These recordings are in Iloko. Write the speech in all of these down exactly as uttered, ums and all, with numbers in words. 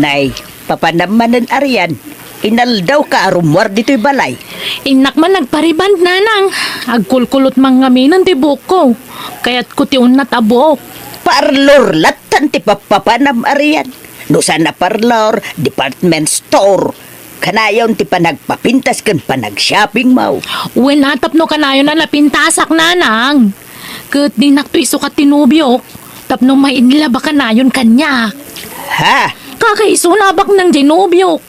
Nay, papanam manen Arian, inaldawka a rummuar ditoy balay. Innak man nagpariband, nanang. Agkulkulot man ngaminen ti buokko. Kayatko ti unnat a buok. Parlor lattan ti pappapanam Arian. No saan a parlor, department store. Kanayon ti panagpapintas ken panagshopping mo. Wen a, tapno kanayon a napintasak, nanang. Ket dinakto isukat ti nobiok. Tapno ma-in love a kanayon kaniak. Ha? Kakaisuna a baknang diay nobiok.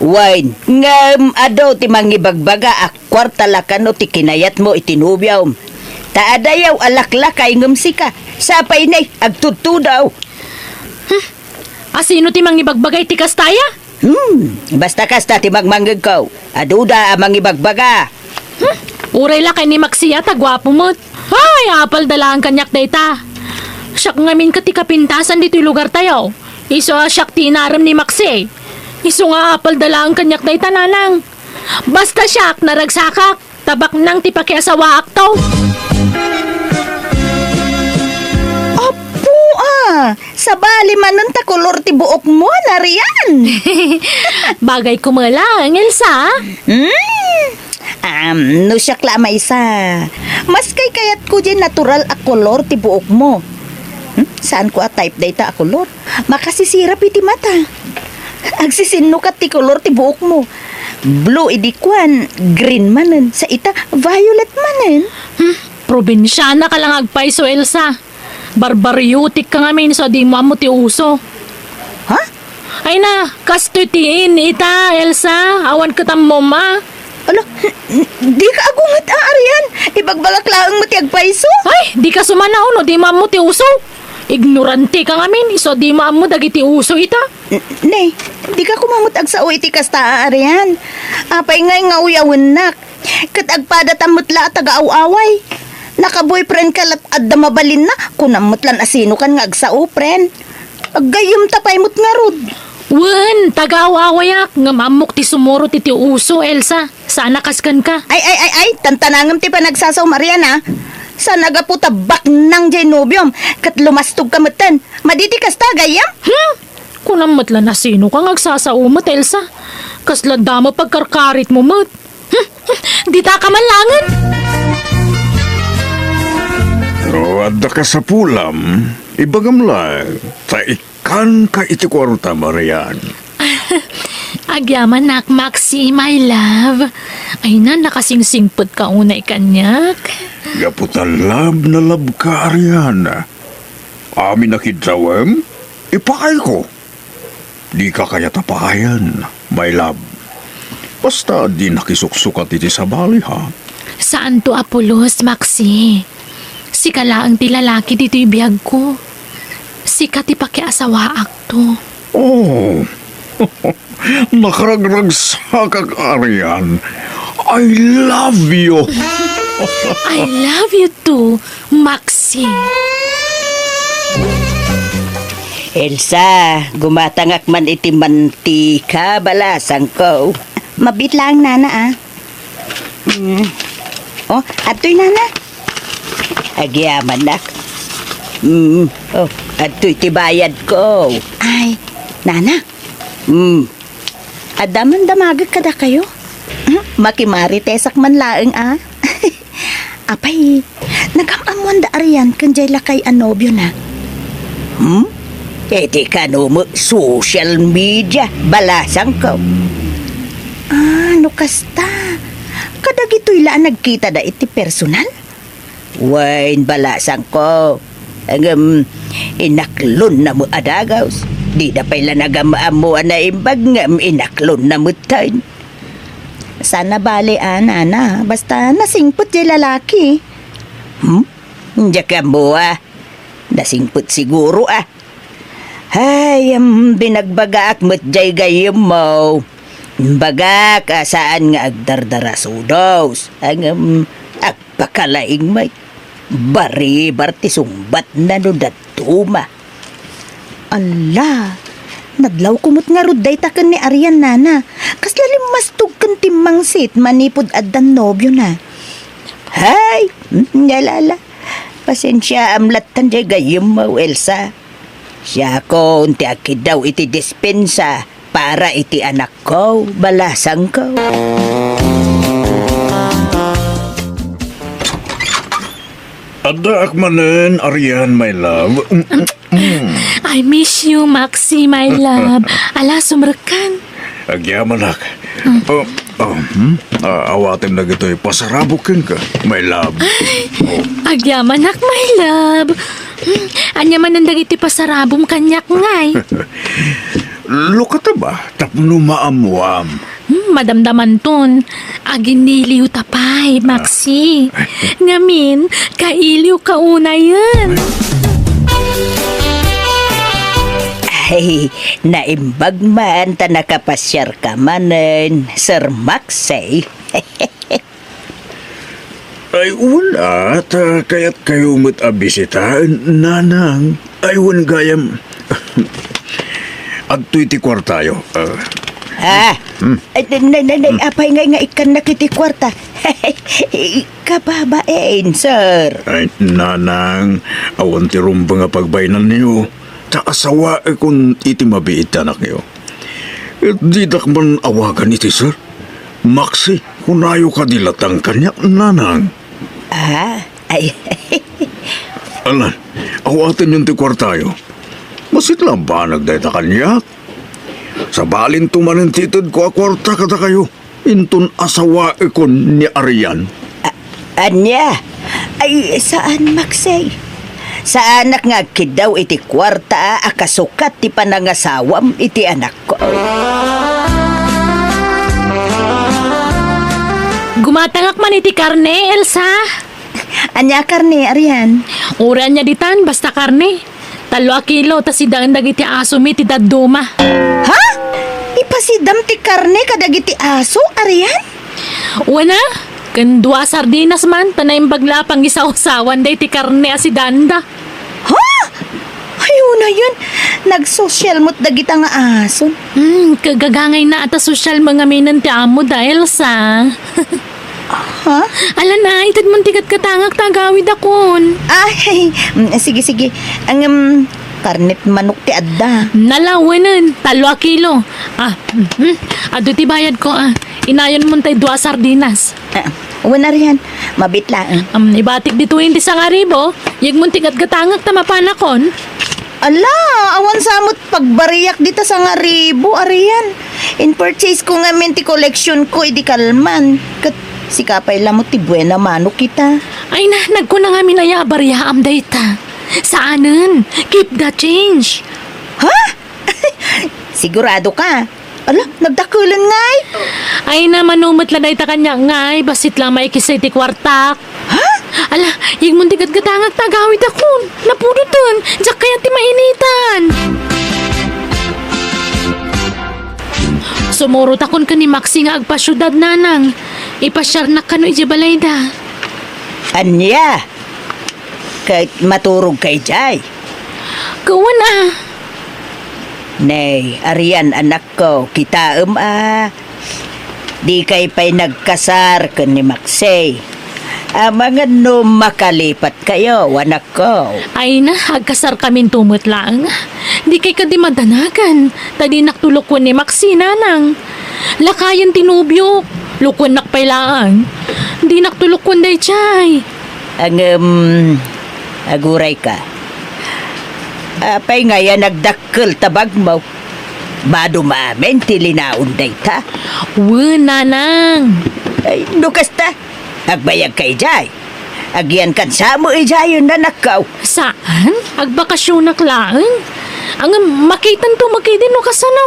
Wen, ngem adu ti mangibagbaga a kuarta la kano ti kinayatmo iti nobiom. Ta adayaw a laklakay ngem sika, sapay ne, agtudtudaw. Hmm. Asino ti mangibagbaga iti kasta aya? Hmm, basta kasta ti mangmangngegko. Aduda a mangibagbaga. Hmm, uray la kay ni Maxi a ta guapo met. Ay, apalda laeng kaniak dayta. Siak ngamin ket ti kapintasan ditoy lugartayo. Isu a siak ti inarem ni Maxi. Isu nga apalda laeng kaniak dayta, nanang. Basta siak, naragsakak. Ta baknang ti pakiasawaakto. Apo, a, sabali manen ta kolor ti buokmo, Narian. Bagayko met laeng, Elsa. Hmm. Am, no siak la a maysa, mas kaykayatko diay natural a kolor ti buokmo. Hmm? Saanko a type dayta a kolor. Makasisirap iti mata. Agsisinnukat ti kolor ti buokmo. Blue idi kuan, green manen. Sa ita, violet manen. Hmm, probinsianaka la nga agpayso, Elsa. Barbariotikka ngamin isu a dimo ammo ti uso. Ha? Ay na, kastoy ti in ita, Elsa. Awan ket ammom a. Ala, dika agunget a, Arian. Ibagbagak laeng met ti agpayso. Ay, dika sumanao no dimo ammo ti uso. Ignoranteka ngamin, isu a dimo ammo dagiti uso ita. N-, ne, dika koma met agsao iti kasta a, Arian. Apay ngay nga uyawennak? Ket agpadata met la a taga-aw-away. Naka-boyfriendka lat adda mabalinna, kunam met lan asinokan nga agsao, friend. Aggayyemta pay met ngarud. Wen, taga-aw-awayak, ngem ammok ti sumurot iti uso, Elsa. Saan a kas kenka. Ay, ay, ay, ay, tantanangem ti panagsasaom, Arian, a. Saan a gapu ta baknang diay nobiom, ket lumastogka metten. Madi ti kasta, gayyem? Hmm? Kunam met la asinoka nga agsasao met, Elsa. Kasla damo pagkarkaritmo met. Hmm, hmm, ditaka man laengen. No adda kasapulam, ibagam la, ta ikkanka iti kuarta, Arian. Agyamanak, Maxi, my love. Ay na, nakasingsingpetka unay kaniak. Gapu ta love na love ka, Arian. Amin a kiddawem, ipaayko. Dika kayat a paayan, my love. Basta di nakisuksukat iti sabali, ha? Saanto a pulos, Maxi. Sika laeng ti lalaki ditoy biagko. Sika ti pakiasawaakto. Oh, nakaragragsakak, Arian. I love you. I love you too, Maxi. Elsa, gumatangak man iti mantika, balasangko. Mabiit laeng, nana, a. Mm. Oh, adtoy, nana. Agyamanak. Mm. Oh, adtoy ti bayadko. Ay, nana. Mm. Adda man damagek kadakayo? Hmm? Makimaritesak man laeng, a. Apay, nagam-ammoan da Arian ken jay lakay a nobiona? Hmm? Iti kano met social media, balasangko. Ah, no kasta, kadagitoy la a nagkitada iti personal? Wen, balasangko. Ngem, inaklonna met a dagus. Dida pay la nagam-ammo a naimbag ngem inaklonna metten. Saan a bale a, nana, basta nasingpet jay lalaki. Hmm? Diak ammo a. Nasingpet siguro a. Hay, em, binagbagaak met jay gayyemmo. Imbagak a saan nga agdardarasudos. Ngem, agpakalaing met. Baribar ti sungbatna no dadduma. Alla, nadlawko met ngarud dayta ken ni Arian, nana. Kasla limmastog ken timmangsit manipud addan nobiona. Hay, mm, yalala. Pasensiaam lattan jay gayyemmo, Elsa. Siakon ti agkiddaw iti dispensa para iti anakko, balasangko. Addaak manen, Arian, my love. Mm, mm, mm. I miss you, Maxi, my love. Ala, sumrekkan. Agyamanak. Hmm. Oh, oh, hmm? Ah, awatem dagitoy pasarabok kenka, my love. Ay, oh. Agyamanak, my love. Hmm, ania manen dagiti pasarabom kaniak ngay? Lukata ba tapno maammuam? Hmm, madamdamanton. Aginiliw ta pay, Maxi. Ngamin, kailiw ka unayen. Ay, naimbag man ta nakapasiar ka manen, Sir Maxi. Ay, wala, ta kayat kayo met a bisitaen, nanang. Ay, wen gayam. Adtoy ti kuartayo. Ah. Ah. Hmm. Ay, nay, nay, nay, nay, apay ngay nga ikkannak iti kuarta? Kababain, sir. Ay, nanang, awan ti rumbeng a pagbainanyo. Ta asawaekon iti mabiit ti anakyo. Ket didak man awagan iti sir. Maxi, kunayo kadi lattan kaniak, nanang. Ah, ay. Alan, awatenyon ti kuartayo. Masitla a banag dayta kaniak. Sabalinto manen ti itedko a kuarta kadakayo. Inton asawaekon ni Arian. A-, ania? Ay, saan, Maxi. Saanak nga agkiddaw iti kuarta a kasukat ti panangasawam iti anakko. Gumatangak man iti karne, Elsa. Ania karne, Arian? Uray ania ditan, basta karne. Tallo a kilo, ta sidaen dagiti asomi ti dadduma. Ha? Ipasidam ti karne kadagiti aso, Arian? Wen a, ken dua sardinas man, ta naimbag la a pangisawsawan daydi karne a sidaenda. Ha? Ay, unayen, nagsosyal met dagita nga aso. Hmm, kagagangayna a ta sosyal mangaminen ti amo da, Elsa. Ha? Ala na, itedmon ti gatgatangak ta agawidakon. Ay, mm, sige, sige. Ang, um, karnet manok ti adda. Nalawenen, tallo a kilo. Ah, mhm. Adu ti bayadko, ah. Inayonmon tay dua a sardinas. Ah, wen, Arian, mabit laeng. Um, ibatik ditoyen ti sangaribu, yegmon ti gatgatangak ta mapanakon. Ala, awan sa met pagbariak dita sangaribu, Arian. In-purchase-ko ngamin ti collection-ko idi kalman. Ket sika pay la met ti buena mano kita. Ay na, nagkuna ngamin aya a bariaam dayta. Saanen, keep the change. Ha? Sigurado ka? Ala, nagdakelen ngay? Ay na, mano met la dayta kaniak ngay, bassit la maikis iti kuartak. Ha? Ala, yegmon ti gatgatangak ta agawidakon. Napudoten, diak kayat ti mainitan. Sumurotakon ken ni Maxi nga agpasiudad, nanang. Ipasiarnak kano idiay balayda. Ania? Ket maturogka idiay? Wen a. Nay, Arian, anakko, kitaem a. Dikay pay nagkasar ken ni Maxi. Amangan no makalipatkayo, anakko. Ay na, agkasarkaminto met laeng. Dikay kadi madanagan, ta dinakto lukuen ni Maxi, nanang. Lakayen ti nobiok, lukuennak pay laeng. Dinakto lukuen daydiay. Ngem, agurayka. Apay ngay a nagdakkel ta bagmo? Maduma amin ti linaon dayta? Wen, nanang. Ay, no kasta, agbayagka idiay. Agiyankan sa met idiayen, anakko. Saan? Agbakasionak laeng. Ngem, makitanto met ketdi no kasano.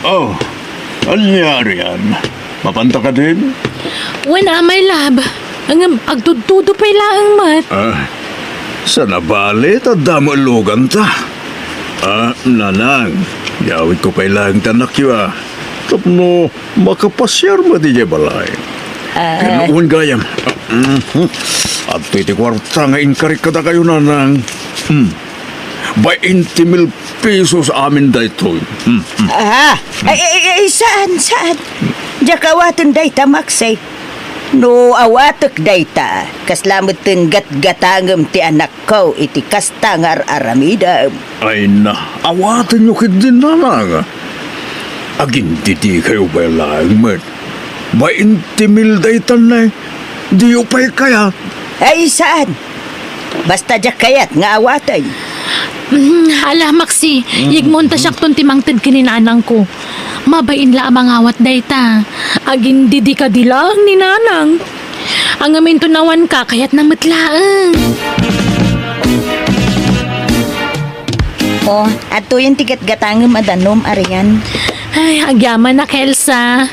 Oh, ania, Arian? Mapanta kadin? Wen a, my love. Ngem, agtudtudo pay laeng met. Ah, sana bale, ta adda met luganta. Ah, nanang, yawidko pay laeng ti anakyo, ah. Tapno makapasiar met idiay balay. Ah. Ken wen gayam. Mhm. Adtoy ti kuarta nga inkarik kadakayo, nanang. Hmm. Bainte mil pesos amin daytoy. Hmm, hmm. Ah, ay, ay, ay, saan, saan? Diak awaten dayta, Maxi. No awatek dayta, kasla metten gatgatangem ti anakko iti kasta nga ar-aramidem. Ay na, awatenyo ketdin, nanang. Agindidikayo pay laeng met. Bainte mil daytan, nay. Diyo pay kayat? Ay, saan? Basta diak kayat nga awaten. Mm, ala, Maxi, yegmo ta siakton ti mangted ken ni nanangko. Mabain la a mangawat dayta. Agindidi kadi laeng ni nanang. Ngamin ton awan ka, kayatna met laeng. O, adtoyen ti gatgatangem a danum, Arian. Ay, agyamanak, Elsa.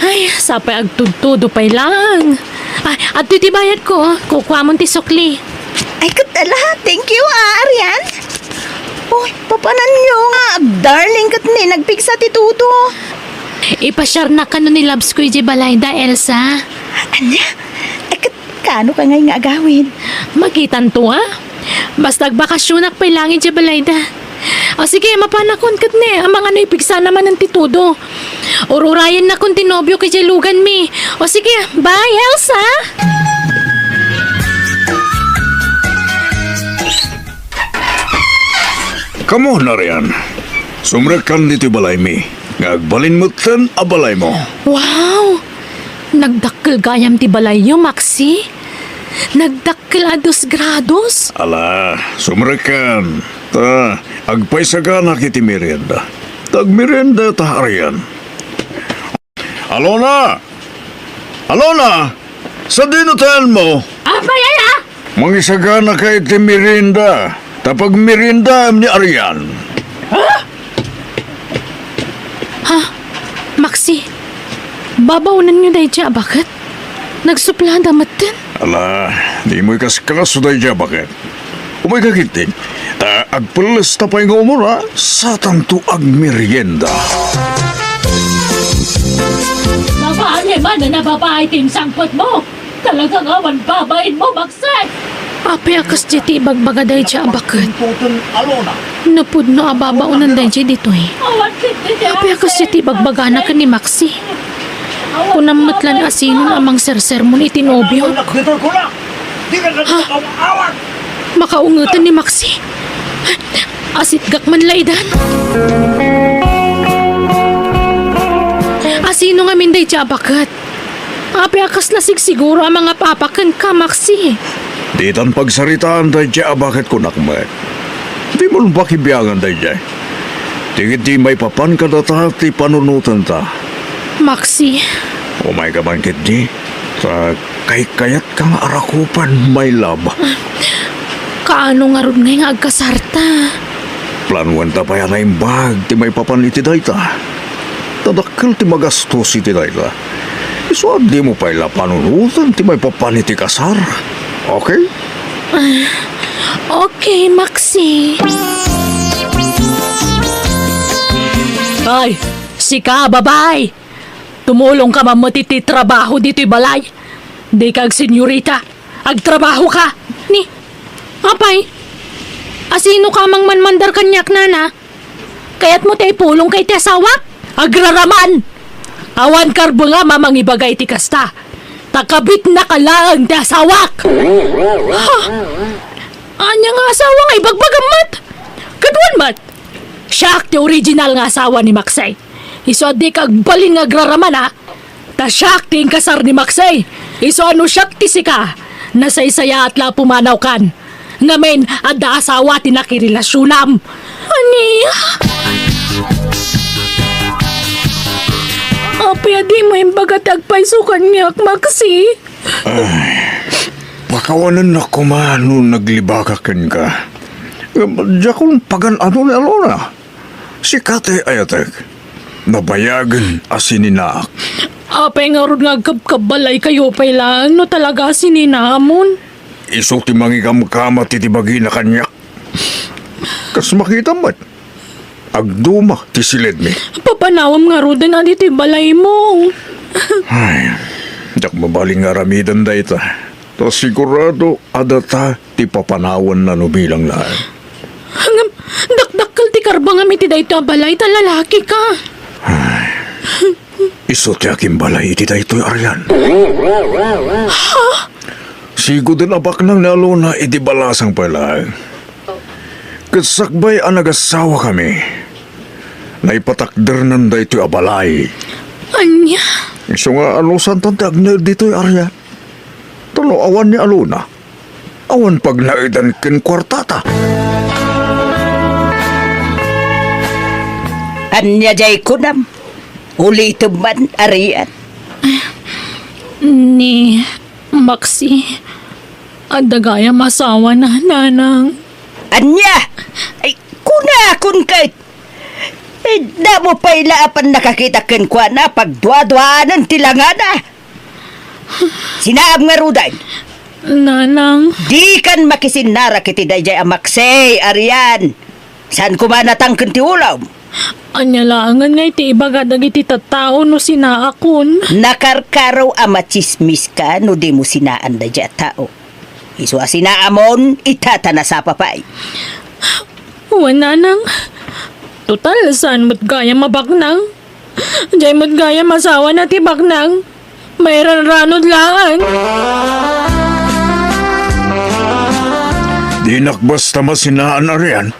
Ay, sapay agtudtudo pay laeng. Ay, adtoy ti bayadko. Kukuamon ti sukli. Ay, ket ala, thank you, ah, Arian. Uy, papananyo nga, darling ket ni nagpigsa ti tudo. Ipasiarnak kano ni Labs ko idiay balayda, Elsa. Ania? Ay, ket kano ka ngay nga agawid? Makitanto, ah. Basta agbakasionak pay laeng idiay balayda. O sige, mapanakon ket ni, amangan no ipigsana manen ti tudo. Ururayennakon ti nobiok idiay luganmi. O sige, bye, Elsa! Kamo, Narian. Sumrekkan ditoy balaymi, nga agbalin metten a balaymo. Wow! Nagdakkel gayam ti balayyo, Maxi. Nagdakkel a dos grados. Ala, sumrekkan. Ta, agpaisaganak iti merienda. Ta agmerienda ta, Arian. Alona! Alona! Sadino taenmo? Apay aya? Mangisaganaka iti merienda. Ta pagmeriendaem ni Arian. Ha? Maxi, babaonenyo daydiay a baket? Nagsuplada metten? Ala, dimo ikaskaso daydiay a baket. Umayka ketdi. Ta agpellesta pay nga umuna, satanto agmerienda. Mapaanay manen a babai ti insangpetmo? Talaga nga awan babainmo, Maxi! Apay a kasdiay ti ibagbaga daydiay a baket? No pudno a babaonan daydiay ditoy. Apay a kasdiay ti ibagbagana ken ni Maxi? Kunam met laeng a sinon a mangsersermon iti nobiok. Ha? Makaungeten ni Maxi? Asitgak man la idan. A sino ngamin daydiay a baket? Apay a kasla sigsiguro a mangap-apak kenka, Maxi? Ditan pagsaritaan daydiay a baket, kunak met. Dimon pakibiangan daydiay. Ti ketdi maipapan kadata ti panunotenta. Maxi. Umayka man ketdi. Ta kaykayatka nga arakupen, my love. Kaano ngarud ngay nga agkasarta? Planoenta pay a naimbag ti maipapan iti dayta. Ta dakkel ti magastos iti dayta. Isu a dimo pay la panunoten ti maipapan iti kasar. Okay? Ah, okay, Maxi. Ay, sika, babai! Tumulongka man met iti trabaho ditoy balay. Dika agsenyorita. Agtrabahoka. Ni, apay, a sinoka a mangmanmandar kaniak, nana? Kayatmo ti ipulongka iti asawak? Agraraman! Awan karbengam a mangibaga iti kasta. Ta kabitnaka laeng ti asawak! Ha? Ania nga asawa nga ibagbagam met? Kaduan met? Siak ti original nga asawa ni Maxi. Isu a dika agbalin nga agraraman, a? Ta siak ti inkasar ni Maxi. Isu a no siak ti sika, nasaysayaat la a pumanawkan. Ngamin, adda asawa ti nakirelasionam. Ania? Apay a dimo imbaga ti agpayso kaniak, Maxi? Ay, pakawanennak koma no naglibakak kenka. Ngem diakon pagan-ano ni Alona. Sika ti ayatek. Nabayagen a sininaak. Apay ngarud nga agkabkabbalaykayo pay laeng no talaga a sininaamon? Isu ti mangikamkam iti bagina kaniak. Kas makitam met, agduma ti siledmi. Papanawem ngaruden a ditoy balaymo. Ay, diak mabalin nga aramiden dayta. Ta sigurado a data ti papanawanna no bilang laeng. Ngem, dakdakkel ti karbengam iti daytoy a balay ta lalakika. Ay. Isu ti akimbalay iti daytoy arian. Sigud a baknang ni Alona iti balasang pay laeng. Ket sakbay a nagasawakami, naipatakdernan daytoy a balay. Ania? Isu nga anusantan ti agnaed ditoy arian. Tano awan ni Alona. Awan pagnaedan ken kuartata. Ania jay kunam? Ulitem man, arian. Ni Maxi, adda gayam asawana, nanang. Ania? Ay, kunakon ket. Ay, damo pay la a pannakakita kenkuana, pagduaduaanen ti langana. Sinaam ngaruden. Nanang. Dikan makisinnarek iti dayjay a Maxi, arian. Saan koma natangken ti ulom? Ania laengen nga iti ibaga dagiti tattao no sinaakon? Nakarkaro a matsismiska no dimo sinaan dayjay a tao. Isu a sinaamon, ita ta nasapa pay. Wen, nanang. Total, saan met gayam a baknang? Jay met gayam asawana ti baknang. Mairanranod laeng. Dinak basta masinaan, arian.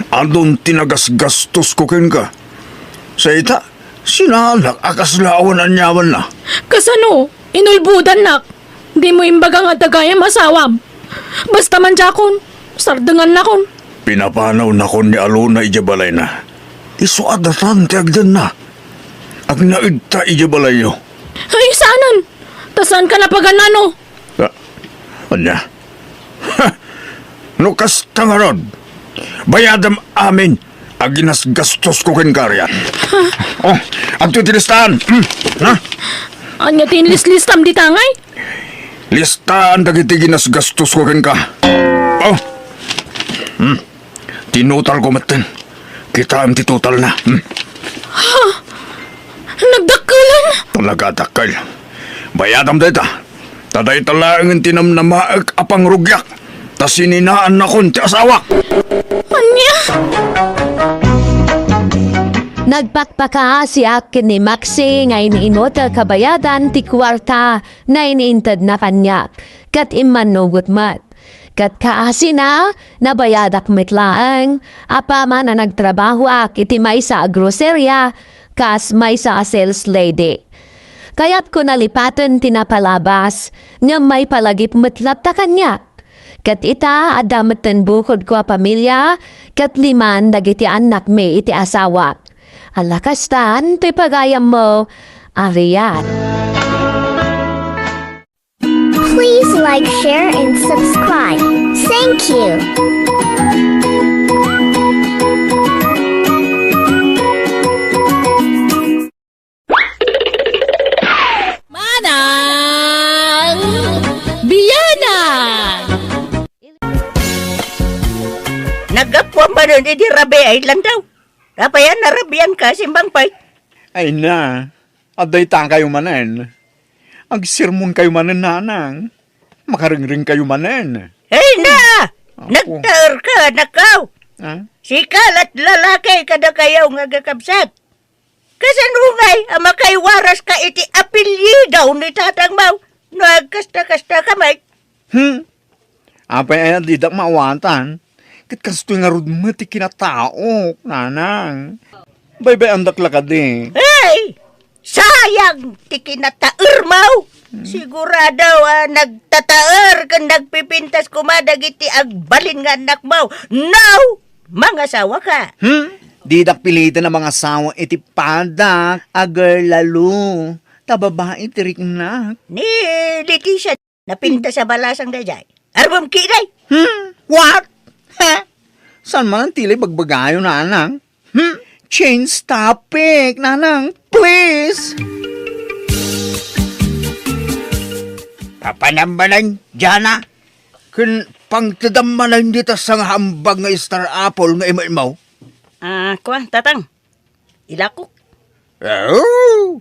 Adun ti nagasgastosko kenka. Sa ita, sinaanak a kasla awan aniamanna. Kasano? Inulbodannak. Dimo imbaga nga adda gayam asawam. Basta man diakon, sardengannakon. Pinapanawnakon ni Alona idiay balayna. Isu a datan ti agdanna. Agnaedta idiay balayyo. Ay, saanen? Ta saanka napagan-ano? Ah, ania? Ha! No kasta ngarud, bayadam amin a ginasgastosko kenka, arian. Oh, adtoy ti listaan. Hmm, ha? Ania ti inlislistam dita ngay? Listaan dagiti ginasgastosko kenka. Oh. Hmm. Tinutalko metten. Kitaem ti totalna. Hmm. Ha? Nagdakkelan? Talaga dakkel. Bayadam dayta. Ta dayta laengen ti namnamaek a pangrugiak. Ta sininaannakon ti asawak. Ania? Nagpakpakaasiak ken ni Maxi nga iniinut a kabayadan ti kuarta nga inintedna kaniak, ket immannugot met. Ket kaasina, nabayadak met laeng, apaman a nagtrabahoak iti maysa a groceria, kas maysa a sales lady. Kayatko nalipaten ti napalabas, ngem maipalagip met latta kaniak. Ket ita, adda metten bukodko a pamilia, ket liman dagiti annakmi iti asawak. Ala kastan ti pagayammo, Arian. Please like, share, and subscribe. Thank you. Manang Bianang! Naggapuam manen idi rabii a lantaw. Apay a narabianka, Simbang Pay? Ay na, adda itakayo manen. Agsermonkayo manen, nanang. Makaringringkayo manen. Ay na! Apo. Nagtaerka, nakaw! Ha? Sika la't lalaki kadakayo nga agkakabsat. Kasano ngay a makaiwaraska iti apelyido ni tatangmo no agkasta-kastaka met? Hmm. Apay aya didak maawatan? Ket kastoy ngarud met ti kinataok, nanang. Baybay-andak la kadi. Hey! Sayang ti kinataermo! Hmm. Sigurado a nagtataer ken nagpipintas koma dagiti agbalin nga annakmo. No! Mangasawaka! Hmm? Didak piliten a mangasawa iti padak a girl, lalo. Ta babai ti riknak. Ni Leticia, napintas a balasang daydiay. Arbem ketdi. Hmm? What? Ha? Saan man ti ibagbagayo, nanang? Hmm? Change topic, nanang. Please. Papanam manen, Jana? Ken pangtedam manen dita sangahambag nga star apple nga ima-imaw? Ah, kua, tatang. Ilakok. Oh,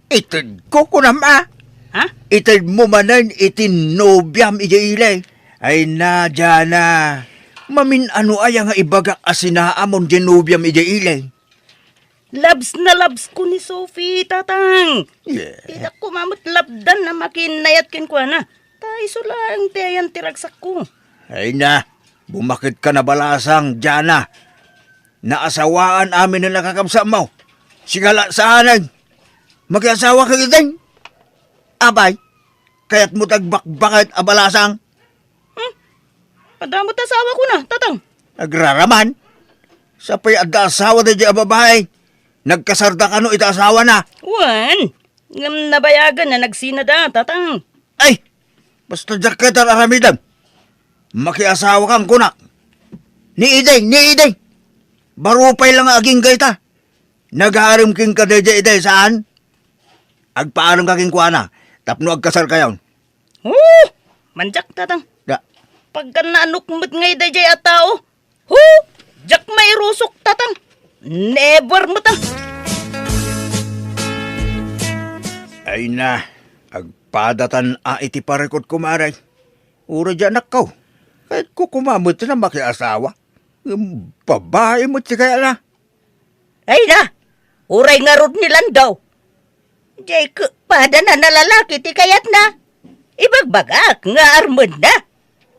itedko, kunam a. Ha? Itedmo manen iti nobiam idiay ili. Ay na, Jana. Mamin-ano aya nga ibagak a sinaamon diay nobiam idiay ili? Labs na labs ko ni Sophie, Tatang. Yeah. Diak koma met lapdan a makiinnayat kenkuana. Ta isu laeng ti ayan ti ragsakko. Ay na, bumaket ka na balasang, Jana. Naasawaan amin a nakakabsatmo. Sika la saanen. Makiasawa ka ketdin. Abay, kayatmo ti agbakbaket a balasang? Hmm? Adda met asawa ko na, Tatang. Agraraman. Sapay adda asawa daydiay a babai. Nagkasarda kano iti asawana? Wen, ngem nabayagen a nagsinada, Tatang. Ay, basta diak ket ar-aramidem. Makiasawa kan kunak. Ni Ideng, ni Ideng. Baro pay la nga agingga ita. Nagarem kenka daydiay, Ideng, saan? Agpaarem ka kenkuana tapno agkasarkayon. Oh! Mandiak, Tatang. Da. Pagkan naanok met ngay daydiay a tao. Hu! Diak mairusok, Tatang. Never met a. Ay na, agpadatan a iti parikut, kumare. Uray di anakko. Kayatko koma met a makiasawa. Ngem babai met ti kayatna. Ay na, uray ngarud ni Lando. Diay ket padana a lalaki ti kayatna. Ibagbagak nga armenna.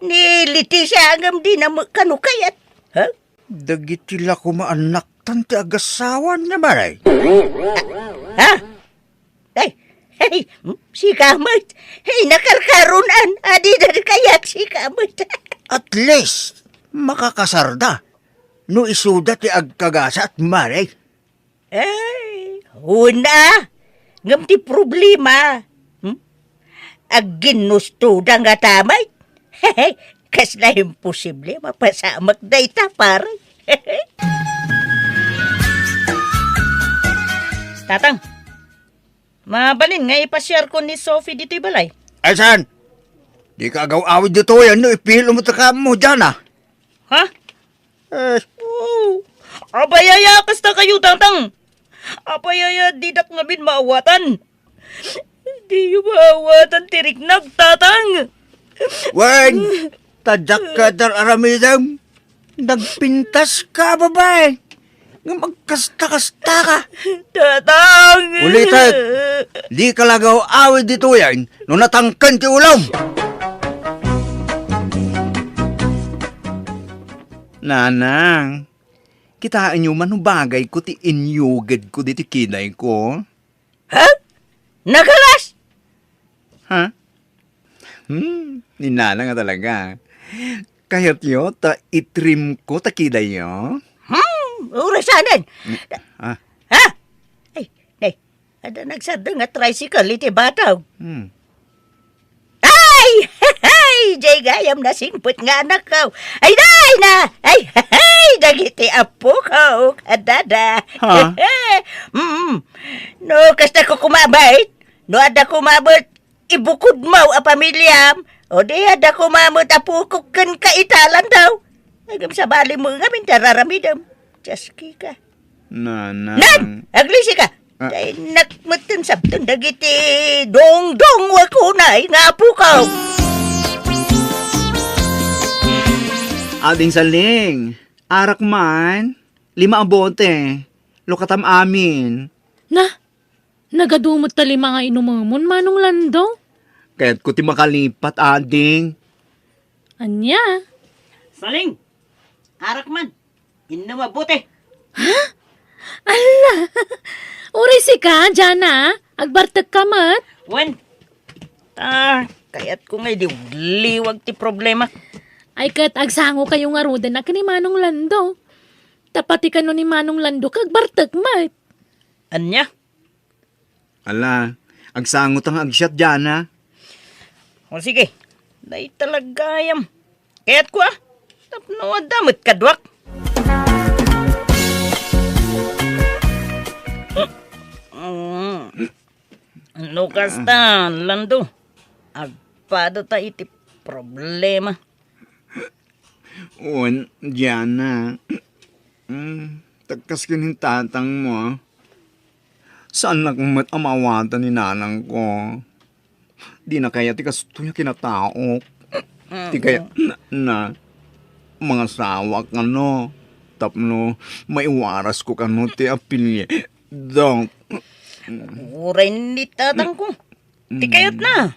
Ni Leticia ngem dina met kano kayat. Ha? Dagiti la koma annaktan ti agasawan nga maray. Ha? Ay, ay, sika met. Ay, nakarkaronan. Adi na kayat sika met. At least, makakasarda. No isuda ti agkagasat, maray. Ay, una. Ngem ti problema, hmm? Agginnustoda nga tamay. Kasla imposible mapasamak dayta, pare. Tatang, mabalin nga ipasiarko ni Sophie ditoy balay. Ay, saan? Dika agaw-awid ditoy, no ipilo mo ta kamo, Jana. Ha? Eh. Oh, apay aya kasta kayo, Tatang? Apay aya didak ngamin maawatan? Diyo maawatan ti riknak, Tatang. Wen, ta diak ket ar-aramidem. Nagpintas ka, babai. Nga magkasta-kasta ka. Tatang! Ulitek, dika la agaw-awid ditoyen no natangken ti ulom. Nanang, kitaenyo man no bagayko ti inyugedko ditoy kidayko? Ha? Nagalas? Ha? Hmm, ni Nanang a talaga. Kayatyo ta itrimko ta kidayyo? Hmm, uray saanen. Ah. Ha? Ay, nay, adda nagsardeng a tricycle iti batog. Hmm. Ay! Hay! Diay gayam nasingpet nga anakko. Ay, nay na! Ay, hay! Dagiti apoko, kadada. Ha? Mm. No, kasta ko kumabait. No, adda kumabait, ibukod mo a pamiliam. O di, adda kumamet a pukok ken kaitalan daw. Agam sabali mo ngamin ti ar-aramidem. Dios, kika. Nanang. Nan! Aglisi ka! Ah. Tay nakmetten sabton dagiti dongdong wakunay nga apo ko. Ading Saling, arak man, lima a bote, lukatam amin. Na, nagadu met ta lima nga inumemon, Manong Lando? Kayatko ti makalipat, ading. Ania? Saling, arak man. Inno mabuti. Ha? Ala! Uray sika, Jana, agbartek ka met? Wen. Ah, kayat ko nga idiwliwag ti problema. Ay, ket agsango kayo ngaruden a ken ni Manong Lando. Ta pati kano ni Manong Lando, kagbartek met. Ania? Ala, agsango ta nga agsiat, Jana. O sige, dayta la gayam. Kayat ko, ah. Tapno adda met kaduak. Mm. No kasta, Lando. Agpada ta iti problema. Wen, Jana. Mm, takkas ken ni tatangmo, ah. Saannak met a maawatan ni nanangko. Dina kayat ti kastoy a kinataok. Ti kayat na, na mangasawa kano. tapno maiwarasko kano ti apilyedak. Uray ni tatangko. Ti kayatna.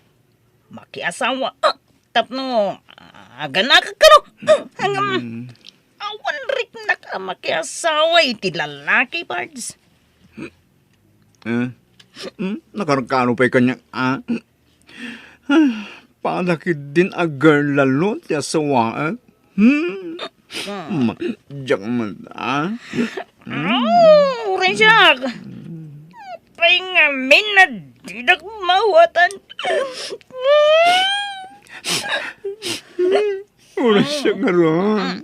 Makiasawa. Ah, tapno, ah, aganakak kano. Ah, ngem, awan riknak a makiasawa iti lalaki, Pards. Eh? Hmm? Nakarkaro pay kaniak, ah? Pada ketdin a girl lalo ti asawaek? Hmm? Ma-, diak met, ah? Oh, uray siak. Pay ngamin a didak mawatan. Uray siak ngarud.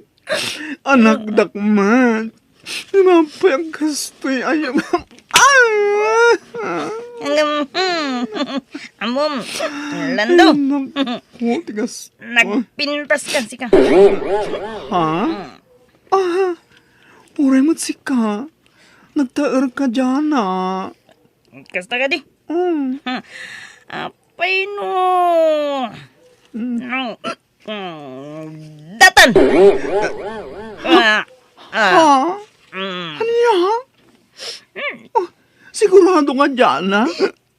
Anakdak met. Apay a kastoy, ay, ah! Ammom, Lando. Ay, naku, tigas. Nagpintas ka, sika. Ha? Ah, uray met sika. Nagtaer ka, Jana. Kasta kadi? Mm. Apay no. Mm. No. Mm, datan! Ah, ah. Ha? Mm. Ania? Mm. Oh, sigurado nga Jana?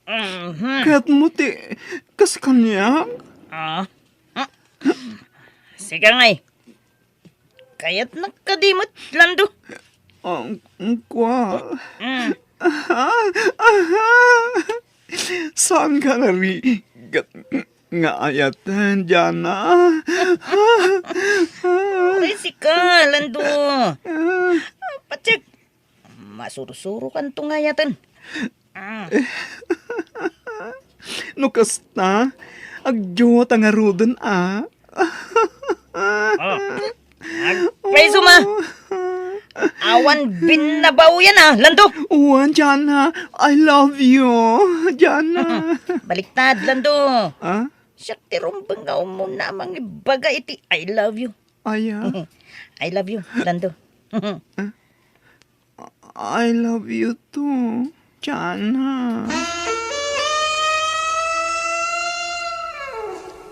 Mhm. Kayatmo ti kas kaniak? Ah. Sika ngay. Kayatnak kadi met, Lando? Ang, ang kwa. Mm. Aha, aha. Saan ka narigat nga ayaten, Jana? Uray sika, Lando. Patsek, masursuro kanto nga ayaten. Ah. No kasta, agdiwata ngaruden, a. Oh. Agpayso ma! Awan binnabaoyan, a, Lando! Wen, Jana, I love you, Jana. Baliktad, Lando. Ah? Siak ti rumbeng nga umuna a mangibaga iti I love you. Aya? I love you, Lando. Ah? I love you too, Jana.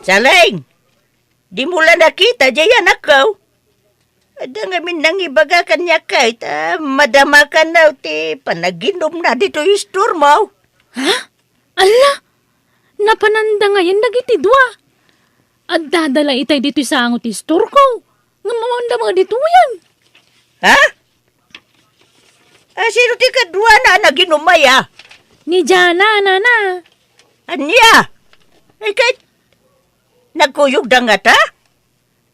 Saleng! Dimo la nakita, jay anakko? Adda ngamin nangibaga kaniak ket, ah, madamakan ti panaginumna ditoy istormo. Ha? Alla! Napananda ngayen dagiti dua. Addada la itay ditoy sango ti istorko. Ngem awanda met ditoyen. Ha? Ah, sino ti kaduana a naginum aya? Ni Jana, nana. Ania? Ay, ket nagkuyogda ngata?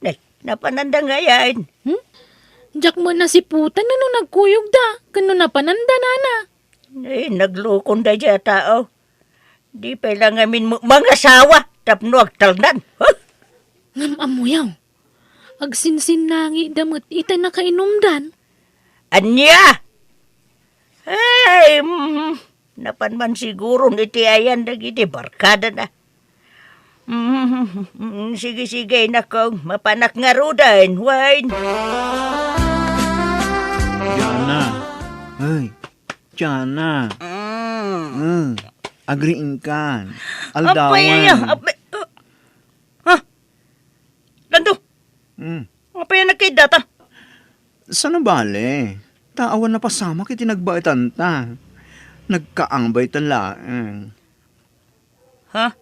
Nay, napananda ngayen. Hmm? Diak met nasiputan no nagkuyogda, ken no napananda, nana. Ay, naglukonda daydiay a tao. Di pay la ngamin mo-, mangasawa tapno agtalnan. Huh? Ngem ammoyo, agsinsinnangida met iti nakainumdan. Ania? Ay, mm, napan man siguron iti ayan dagiti barkadana. Mm, sige, sige, inakko, mapanak ngaruden, wen. Jana. Ay, Jana. Mm. Mm. Agriingkan. Aldawan. Apay, apay, uh, ha? Lando? Mm. Apay a nagkaiddata? Saan a bale, ta awan napasamak iti nagbaetanta. Nagkaambayta laeng. Ha?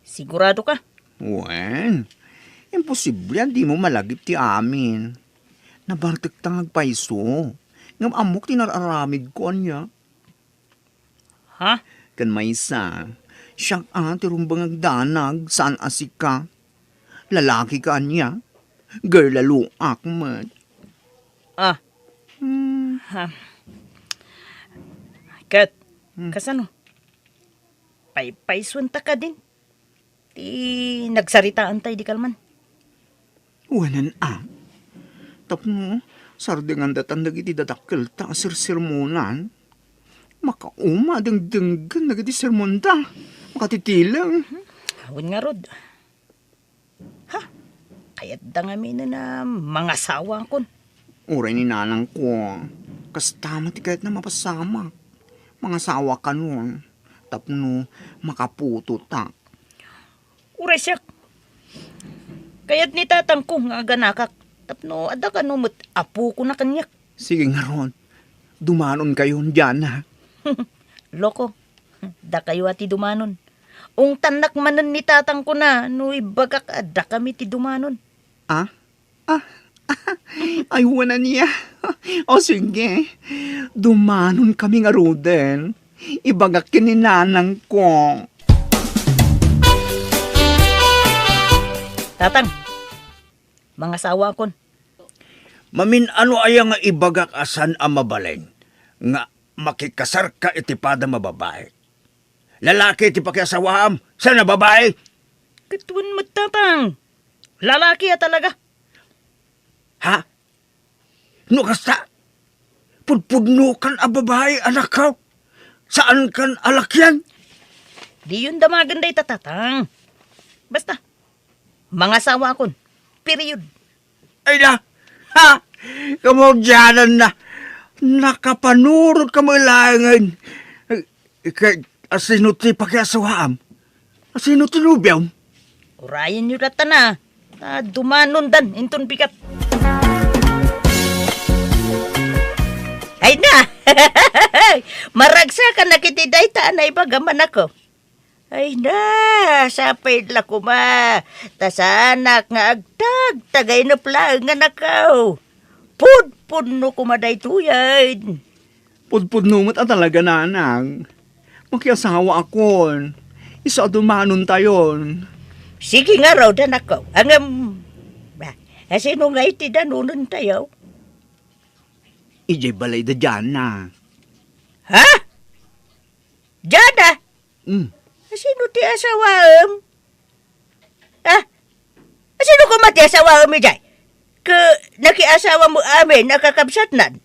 Sigurado ka? Wen, imposible a dimo malagip ti amin. Nabartekta nga agpayso. Ngem ammok ti nar-aramidko, ania? Ha? Ken maysa, siak a ti rumbeng agdanag, saan a sika. Lalaki ka ania? Girl a luak met. Ah. Hmm. Ha. Ket, hmm, kasano? Paypaysuenta kadin? Ti nagsaritaanta idi kalman. Wenen a. Tapno sardengandatan dagiti dadakkelta a sersermonan. Makauma a dengdenggen dagiti sermonda. Makatitileng. Awan ngarud. Ha? Kayatda ngaminen a mangasawakon. Uray ni nanangko, kasta met ti kayatna mapasamak. Mangasawakanon. Tapno makaputotak. Uray siak. Kayat ni tatangko nga aganakak. Tapno adda kano met apokona kaniak. Sige ngarud, dumanonkayon, Diana. Loko, dakayo a ti dumanon. Ungtannak manen ni tatangko na no ibagak a dakami ti dumanon. Ah? Ah? Ay, wen ania. O sige, dumanonkami ngaruden. Ibagak ken ni nanangko. Tatang, mangasawakon. Mamin-ano aya nga ibagak a saan a mabalin nga makikasarka iti padam a babai? Lalaki ti pakiasawaam, saan a babai? Ket wen met, Tatang. Lalaki a talaga. Ha? No kasta, pudpudnokan a babai, anakko. Saankan a lakian. Diyon damagen dayta, Tatang. Basta, mangasawakon. Period. Ay na! Ha! Kamaudianan na! Nakapanurot ka mo laengen. Ika, asino ti pakiasawaam? Asino ti nobiom? Urayenyo latta na. Ta dumanondan inton bigat. Ay na! Maragsakan na kiti dayta a naibaga, anakko. Ay na, sapay la koma, ta saanak nga agtagtagainep laeng, anakko. Pudpudno koma daytoyen. Pudpudno met a talaga, nanang. Makiasawaakon. Isu a dumanontayon. Sige ngarud, anakko. Ngem, ba, asino ngay ti danonentayo? Idiay balay da Diana. Ha? Diana? Mm. Asino ti asawaem? Ah? Asino koma ti asawaem idiay? Ket nakiasawa met amin a kakabsatnan?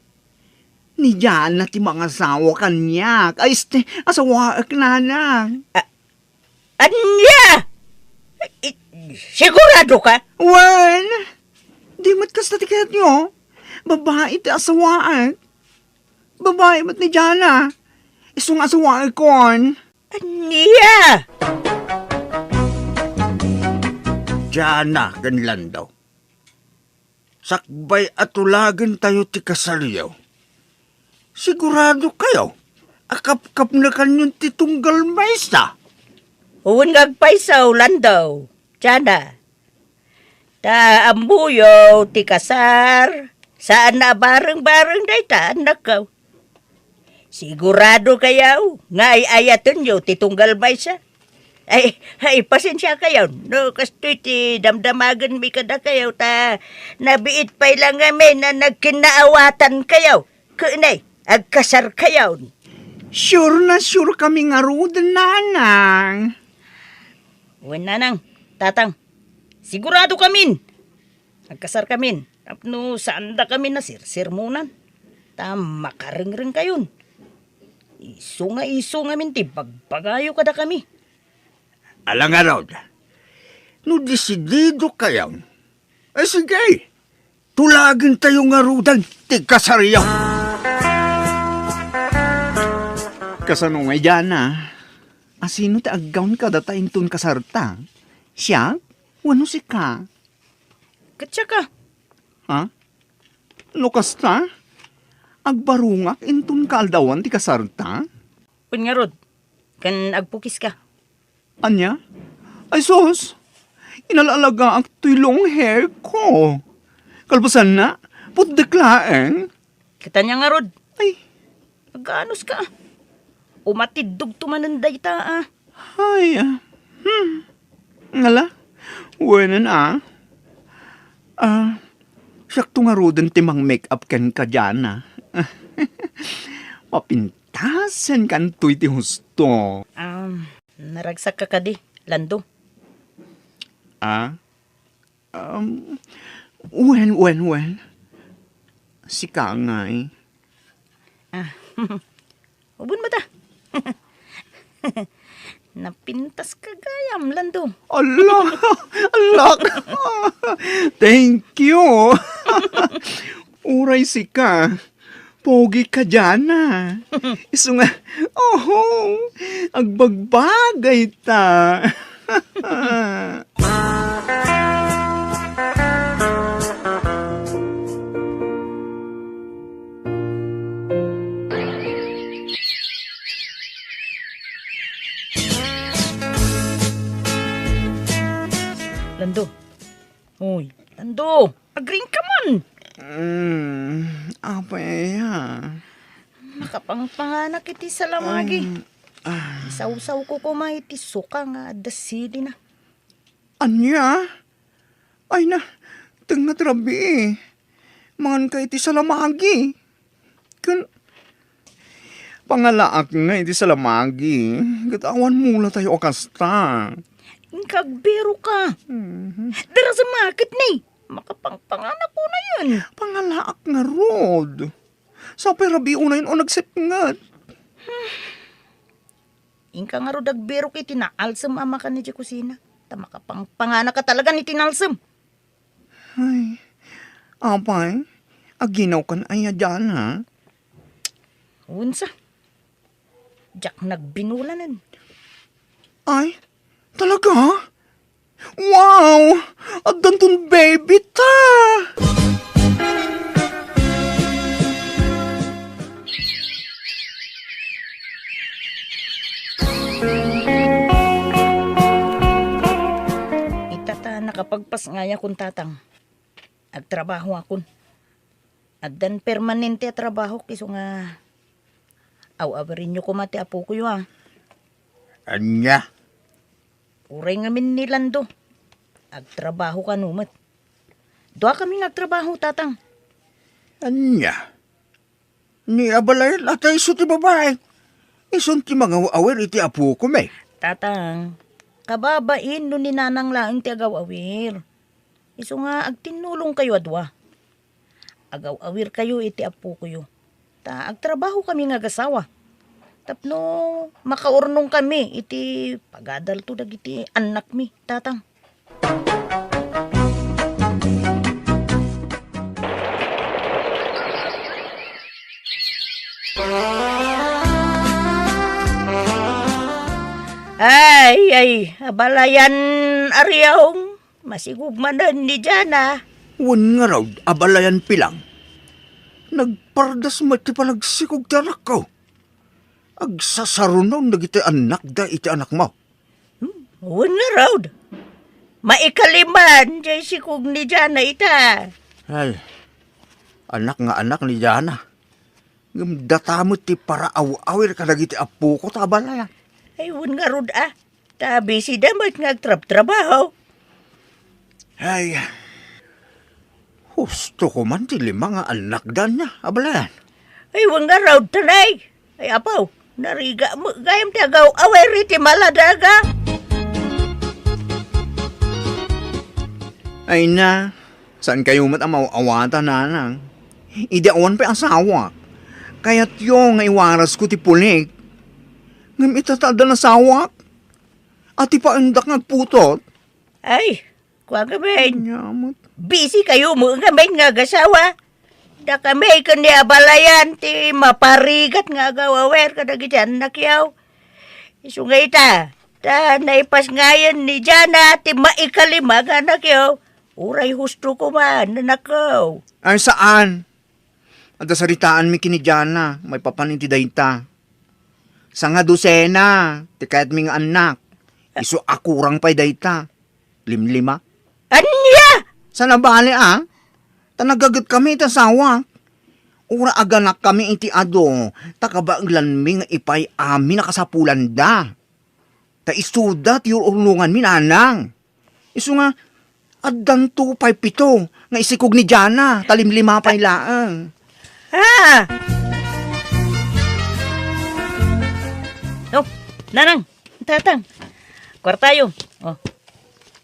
Ni Diana ti mangasawa kaniak. Ay, este, asawaek, nanang. Ah, ania? I-, sigurado ka? Wen, di met kasta ti kayatyo. Babai ti asawaek. Babai met ni Diana. Isu nga asawaekon. Ania? Diana ken Lando, sakbay a tulagentayo ti kasaryo, sigurado kayo a kapkapnekanyon ti tunggal maysa? Wen nga agpayso, Lando, Diana. Ta ammoyo ti kasar, saan a bareng-bareng dayta, annakko. Sigurado kayo nga ay-ayatenyo ti tunggal maysa. Ay, ay, pasensia kayo, no kastoy ti damdamagenmi kadakayo, ta nabiit pay la ngamin a nagkinnaawatan kayo, ken ay, agkasar kayo. Sure na sure kami ngaruden, nanang. Wen, nanang, tatang, sigurado kamin. Agkasar kamin, tapno saan da kami nasirsermonan. Ta makarengreng kayon. Isu nga isu ngamin ti bagbagayo kada kami. Ala ngarud, no desidido kayon, eh, sige, tulagentayo ngaruden ti kasaryo. Kasano ngay, Diana? Asino ti aggawn kadata inton kasarta? Siak? Wenno sika? Ket siak a. Ha? No kasta, agbarungak inton kaaldawan ti kasarta? Wen ngarud, ken agpukiska. Ania? Ay sus! Inalaalagaak toy long hair ko. Kalpasanna, putdek laeng. Ket ania ngarud? Ay. Agkaanuska. Umatiddogto manen dayta a. Ay, ah, hmm. Ngala? Wenen, ah. Ah, siakto ngaruden ti mang-make-up kenka, Diana. Mapintasenkan toy ti husto. Um, naragsakka kadi, Lando? Ah? Um, wen, wen, wen. Sika ngay. Ah, ubon mo ta. Napintaska gayam, Lando. Ala! Ala! Thank you! Uray sika. Pogi ka, Diana. Isu nga, oho, agbagbagay ta. Lando. Uy, Lando, agriingka man. Mm, apay aya? Makapangpanganak iti salamagi. Mm, ah. Isawsawko koma iti suka nga adda silina. Ania? Ay na, tengnga ti rabii. Manganka iti salamagi. Ken pangalaak nga iti salamagi. Ket awan mulatayo a kasta. Inka agbiroka. Mhm. Dara sa market ni. Makapangpanganak unayen. Pangalaak ngarud. Sapay rabii unayen o nagsipnget. Inka ngarud agbirok iti naalsem a makan idiay kusina. Ta makapangpanganaka talaga iti naalsem. Ay, apay, aginawkan aya diay, ha? Unsa? Diak nagbinulanen. Ay, talaga? Wow! Addanton baby ta! Ita ta nakapagpasngayakon, Tatang. Agtrabahoakon. Addan permanente a trabahok, isu nga aw-awirenyo koma ti apokoyo, a. Ania? Uray ngamin ni Lando. Agtrabaho kano met. Duakami nga agtrabaho, Tatang. Ania? Ni abalayan a ta isu ti babai. Isun ti mangaw-awir iti apokon, eh. Tatang, kababain no ni Nanang laeng ti agaw-awir. Isu nga agtinnulongkayo a dua. Agaw-awirkayo iti apokoyo. Ta agtrabahokami nga agasawa. Tapno makaurnongkami iti pagadalto dagiti annakmi, Tatang. Ay, ay, abalayan, Ariong. Masikog manen ni Jana. Wen ngarud, abalayan Pilang. Nagpardas met ti panagsikog ti anakko. Agsasarunon dagiti annakda iti anakmo. Hmm, wen ngarud. Maikaliman jay sikog ni Jana ita. Ay, anak nga anak ni Jana. Ngem data met ti paraaw-awir kadagiti apoko ta abalayan. Ay, wen ngarud a. Ta bisida met nga agtrabtrabaho. Ay, husto ko man ti lima nga annakda ania, abalayan. Ay, wen ngarud, tanay. Ay, apo, narigat met gayam ti agaw-awir iti maladaga. Ay na, saankayo met a maaw-awatan, nanang. Idi awan pay asawak, kayatyo nga iwarasko ti pulik. Ngem ita ta addan asawak, a ti paendak nga agputot. Ay, kua ngamin. Ania met? Busy kayo met ngamin nga agasawa. Dakami ken ni abalayan ti maparigat nga agaw-awir kadagiti annakyo. Isu nga ita, ta naipasngayen ni Jana ti maikalima nga annakyo. Uray husto ko man, anakko. Ay, saan? Adda saritaanmi ken ni Jana maipapan iti dayta. Sangadusena ti kayatmi nga annak. Isu a kurang pay dayta. Limlima. Ania? Saan a bale a? Ta nagagetkami iti asawak. Uray aganakkami iti adu, ta kabaelanmi nga ipay amin a kasapulanda. Ta isuda ti ur-urnonganmi, nanang. Isu nga, addanto pay pito nga isikog ni Jana, ta limlima pay laeng. Ha? Oh, nanang, tatang, kuartayo. Oh,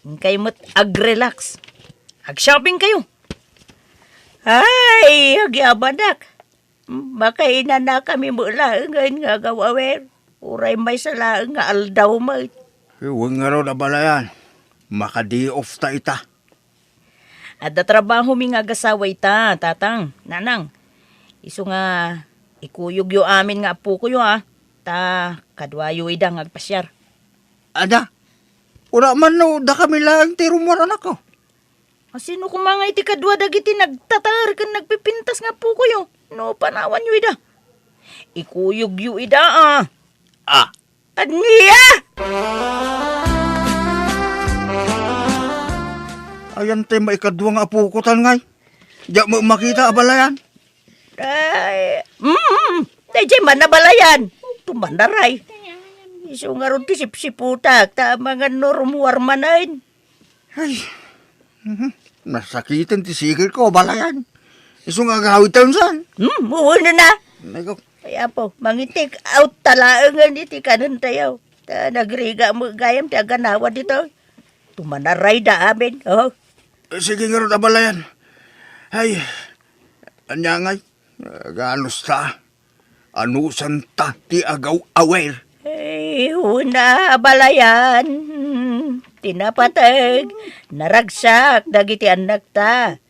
inkayo met ag-relax. Ag-shopping kayo. Ay, agyabanak. Makainanakami met laengen nga agaw-awer. Uray maysa laeng nga aldaw met. Wen ngarud, abalayan. Maka-day off ta ita. Adda trabahomi nga agasawa ita, tatang, nanang. Isu nga, ikuyogyo amin nga apukoyo, a. Ta, kaduayo ida nga agpasiar. Ada, kuna man no, dakami laeng ti rummuar, anakko. A, sino koma nga iti kadua dagiti nagtatar ken nagpipintas nga apukoyo? No panawanyo ida, ikuyogyo ida, a. A. Ania? Yan tay maikadua nga apoko tan ngay. Diak met makita, abalayan. Ay, mm, daydiay man, abalayan. Tumanaray. Isu ngarud ti sipsiputak, ta amangan no rummuar manen. Ay, mhm. Nasakiten ti sikirko, abalayan. Isu nga agawid tayon san. Hmm, wen na. Nako. Ay, apo, mangi-take out ta laengen iti kanen tayo. Ta nagrigat met gayam ti aganawa ditoy. Tumanaray da amin, oh. Sige ngarud, abalayan. Ay, ania ngay, ganusta? Anusanta ti agaw-awer? Ay, wen a, abalayan. Ti napateg, naragsak dagiti annakta.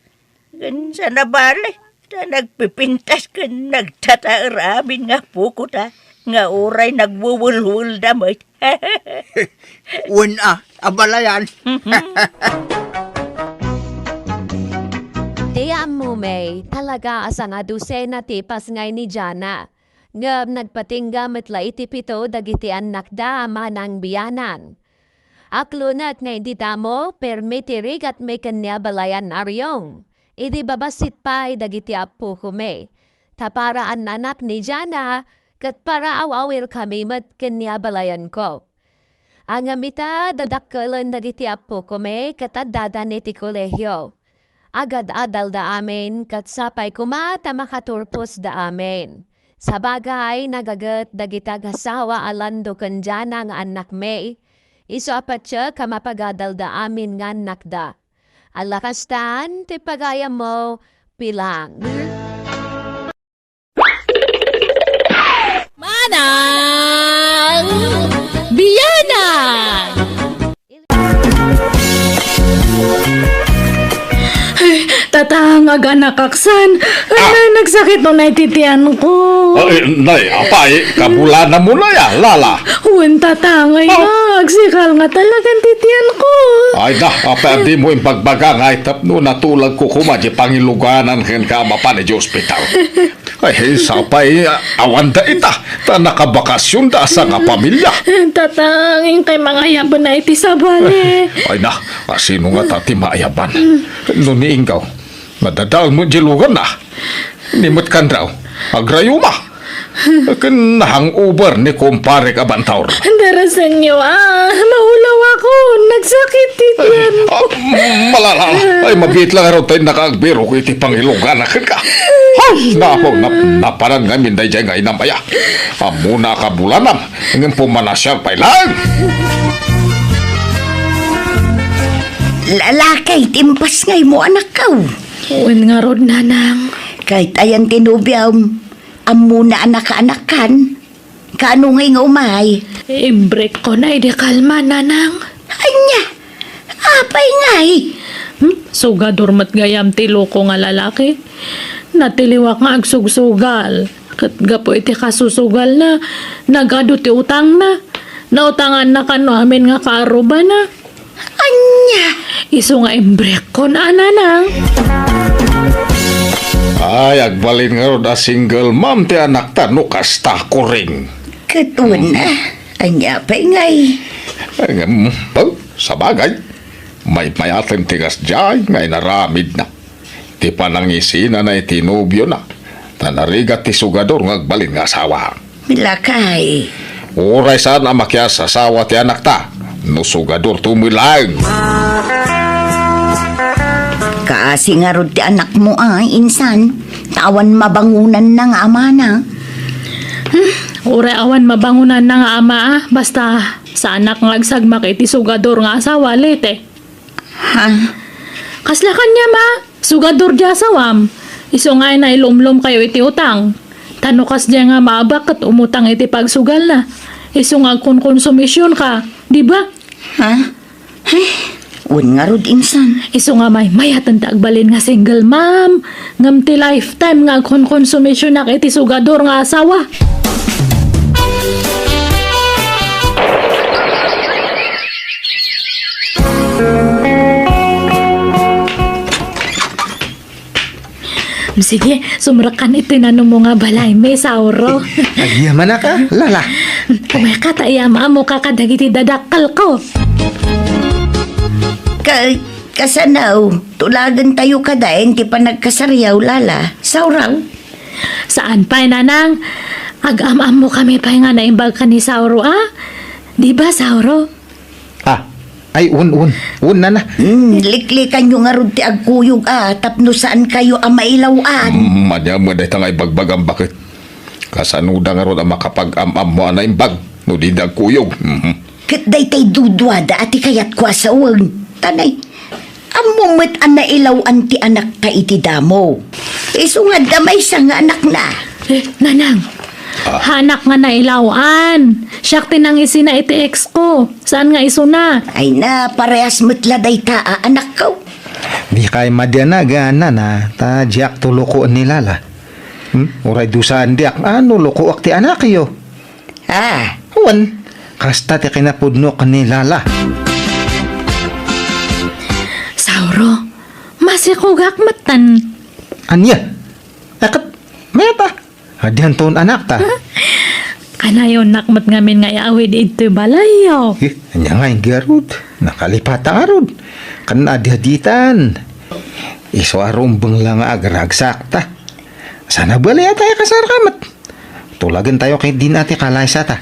Ken sa nabali, ta nagpipintas ken nagtataer amin nga apokota, nga uray nagwewelwelda met. Wen a, abalayan. Ti ammo, May, talaga a sangadusena ti ipasngay ni Jana. Ngem nagpatingga met la iti pito dagiti annakda a manang bianan. Aklonek nga idi damo, permi ti rigatmi ken ni abalayan Ariong. Idi babassit pay dagiti appokomi, ta para annanak ni Jana, ket para aw-awirkami met ken ni abalayanko. Ngem ita, dadakkelen dagiti appokomi ket addadan iti kolehio. Agad-adalda amin, ket sapay koma ta makaturposda amin. Sabagay, nagaget dagiti agasawa a Lando ken Jana nga annakmi. Isu a patiek a mapagadalda amin nga annakda. Ala kastan ti pagayammo, Pilang. Manang Bianan! Ay, tatang, aganakaksan. Ay, Ah. nay, nagsakit no nay ti tiyan ko. Ay, nay, apay, kabulanam mo na ya, Lala. Wen, tatang, ay, Ah. na, agsikal nga talagan ti tiyan ko. Ay, da, apay, di mo imbagbaga nga ay tapno natulagko koma di pangiluganan ken ka mapan di ospital. Ay, sapay, a-, awan da ita, ta nakabakasyon da sa nga pamilya. Tatang, inkay mangayaban na iti sabali. Ay na, asino nga ta ti maayaban? No ni Inggaw, madadael mo di lugar na. Ni met kanraw, agrayuma. Ken nahangover ni kumpare ka Bantaur. Darasenyo, ah, maulaw ako. Nagsakit ti tiyan. Ah, malala. Ay, mabiit lang araw tayo nakaagbiro ko iti pangilugan na ka. Ay, nako, nap-, napanan nga minday dyan nga inam aya. Amuna ka bulanam, ngem pumanasiar pay lang. Lalakay, timpas ngay mo, anak ko. Wen ngarud, nanang. Kahit ayan ti nobiam, ammona a nakaanakan. Kaano ngay nga umay? Imbreak ko na idi kalma, nanang. Anya? Apay ngay? Hmm? Sugador met gayam ti loko nga lalaki. Natiliwak nga agsugsugal. Ket gapu iti kasusugalna, nagadu ti utangna. Nautanganna kano amin nga kaarrubana. Anya? Isu nga imbreakkon a, nanang. Ay, agbalin ngarud a single mom ti anakta no kasta, Kuring. Ket wen, ania pay ngay? Ay, ngem, well, sabagay, maymayaten ti kasdiay nga inaramidna. Ti panangisinana iti nobiona, ta narigat ti sugador nga agbalin nga asawa. Lakay. Uray saan a makias-asawa ti anakta, no sugador to met laeng. Kaasi ngarud ti anakmo, a, insan, ta awan mabangonanna nga amana. Hmm, uray awan mabangonanna nga ama, a, basta saanak nga agsagmak iti sugador nga asawa, Lete. Ha? Kasla kaniam a, sugador di asawam. Isu nga ay nailumlom kayo iti utang. Ta no kasdiay nga maabak ket umutang iti pagsugalna. Isu nga agkonkonsumision ka, di ba? Ha? Ay, wen ngarud insan. Isu nga maymayaten ti agbalin nga single mom. Ngem ti lifetime nga agkonkonsumisionak iti sugador nga asawa. Sige, sumrekkan iti nanumo nga balay, Miss Auro. Agyamanak, a, Lala. Umay ka ta iyam-ammoka kadagiti dadakkelko. Kay, Kasano, tulagentayo kadi ti panagkasariaw, Lala? Sauraw? Saan pay, Nanang. Agam-ammokami pay nga naimbag ken ni Sauro, a? Di ba, Sauro? Ah, ay, un, un. Un, nana. Hmm, liklikanyo ngarud ti agkuyog, a, tapno saankayo a mailaw-an. Mm, ania met dayta nga ibagbagam, baket? Kasanoda ngarud a makapag-am-ammo a naimbag no dida agkuyog? Mhm. Ket daytay duduada a ti kayatko a sawen. Tanay, ammo met a nailaw-an ti anakta iti damo. Isu nga adda maysa nga anakna. Eh, Nanang, Ah. Hanak nga nailaw-an. Siak ti nangisina iti ex ko. Saan nga isuna? Ay na, parehas met la dayta a anakko. Dikay madianagan, nana, ta diak to lokoen ni Lala. Hmm? Uray dusaen diak, ano, lokoak ti anakyo? Ah. Wen, kasta ti kinapudnok ni Lala. Sauro, masikogak metten. Ania? Akat, mayat a? Adianton anakta. Kanayonnak met ngamin nga iawid idtoy balayyo. Eh, ania nga ngarud? Nakalipata ngarud. Kan adi-aditan. Isu a rumbeng la nga agragsakta. Sana bali a tayo kasarkamet. Tulagentayo ket din a ti kalaysata.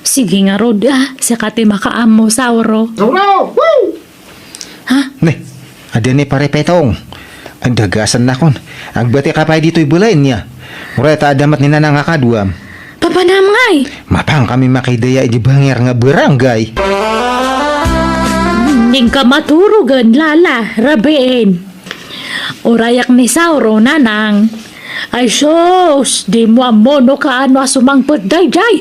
Sige ngarud, a, sika ti makaammo, Sauro. Sauro! Woo! Ha? Ne, adi ni Pare Petong. Ay, dagasannakon. Agbatika pay ditoy balay niya. Uray ta adda met ni Nanang a kaduam. Papanam ngay? Mapankami makidaya idi banger nga barangay. Inka maturogen, Lala, rabiin. Urayak ni Sauro, Nanang. Ay sus, dimo ammo no kaano a sumangpet daydiay.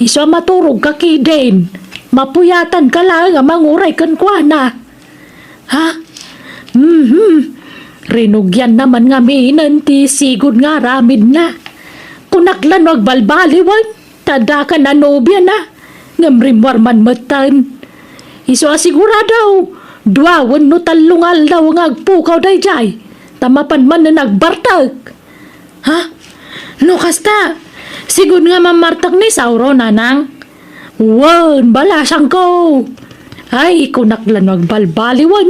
Isu a maturogka ketdin. Mapuyatanka laeng a manguray kenkuana. Ha? Mhm. Rinugianna man ngaminen ti sigud nga aramidna. Kunak la no agbalbaliwen, ta adda ken a nobiana, ngem rimmuar man metten. Isu a sigurado, dua wenno tallo nga aldaw nga agpukaw daydiay, ta mapan manen agbartek. Ha? No kasta, sigud nga mamartek ni Sauro, Nanang? Wen, balasangko. Ay, kunak la no agbalbaliwen,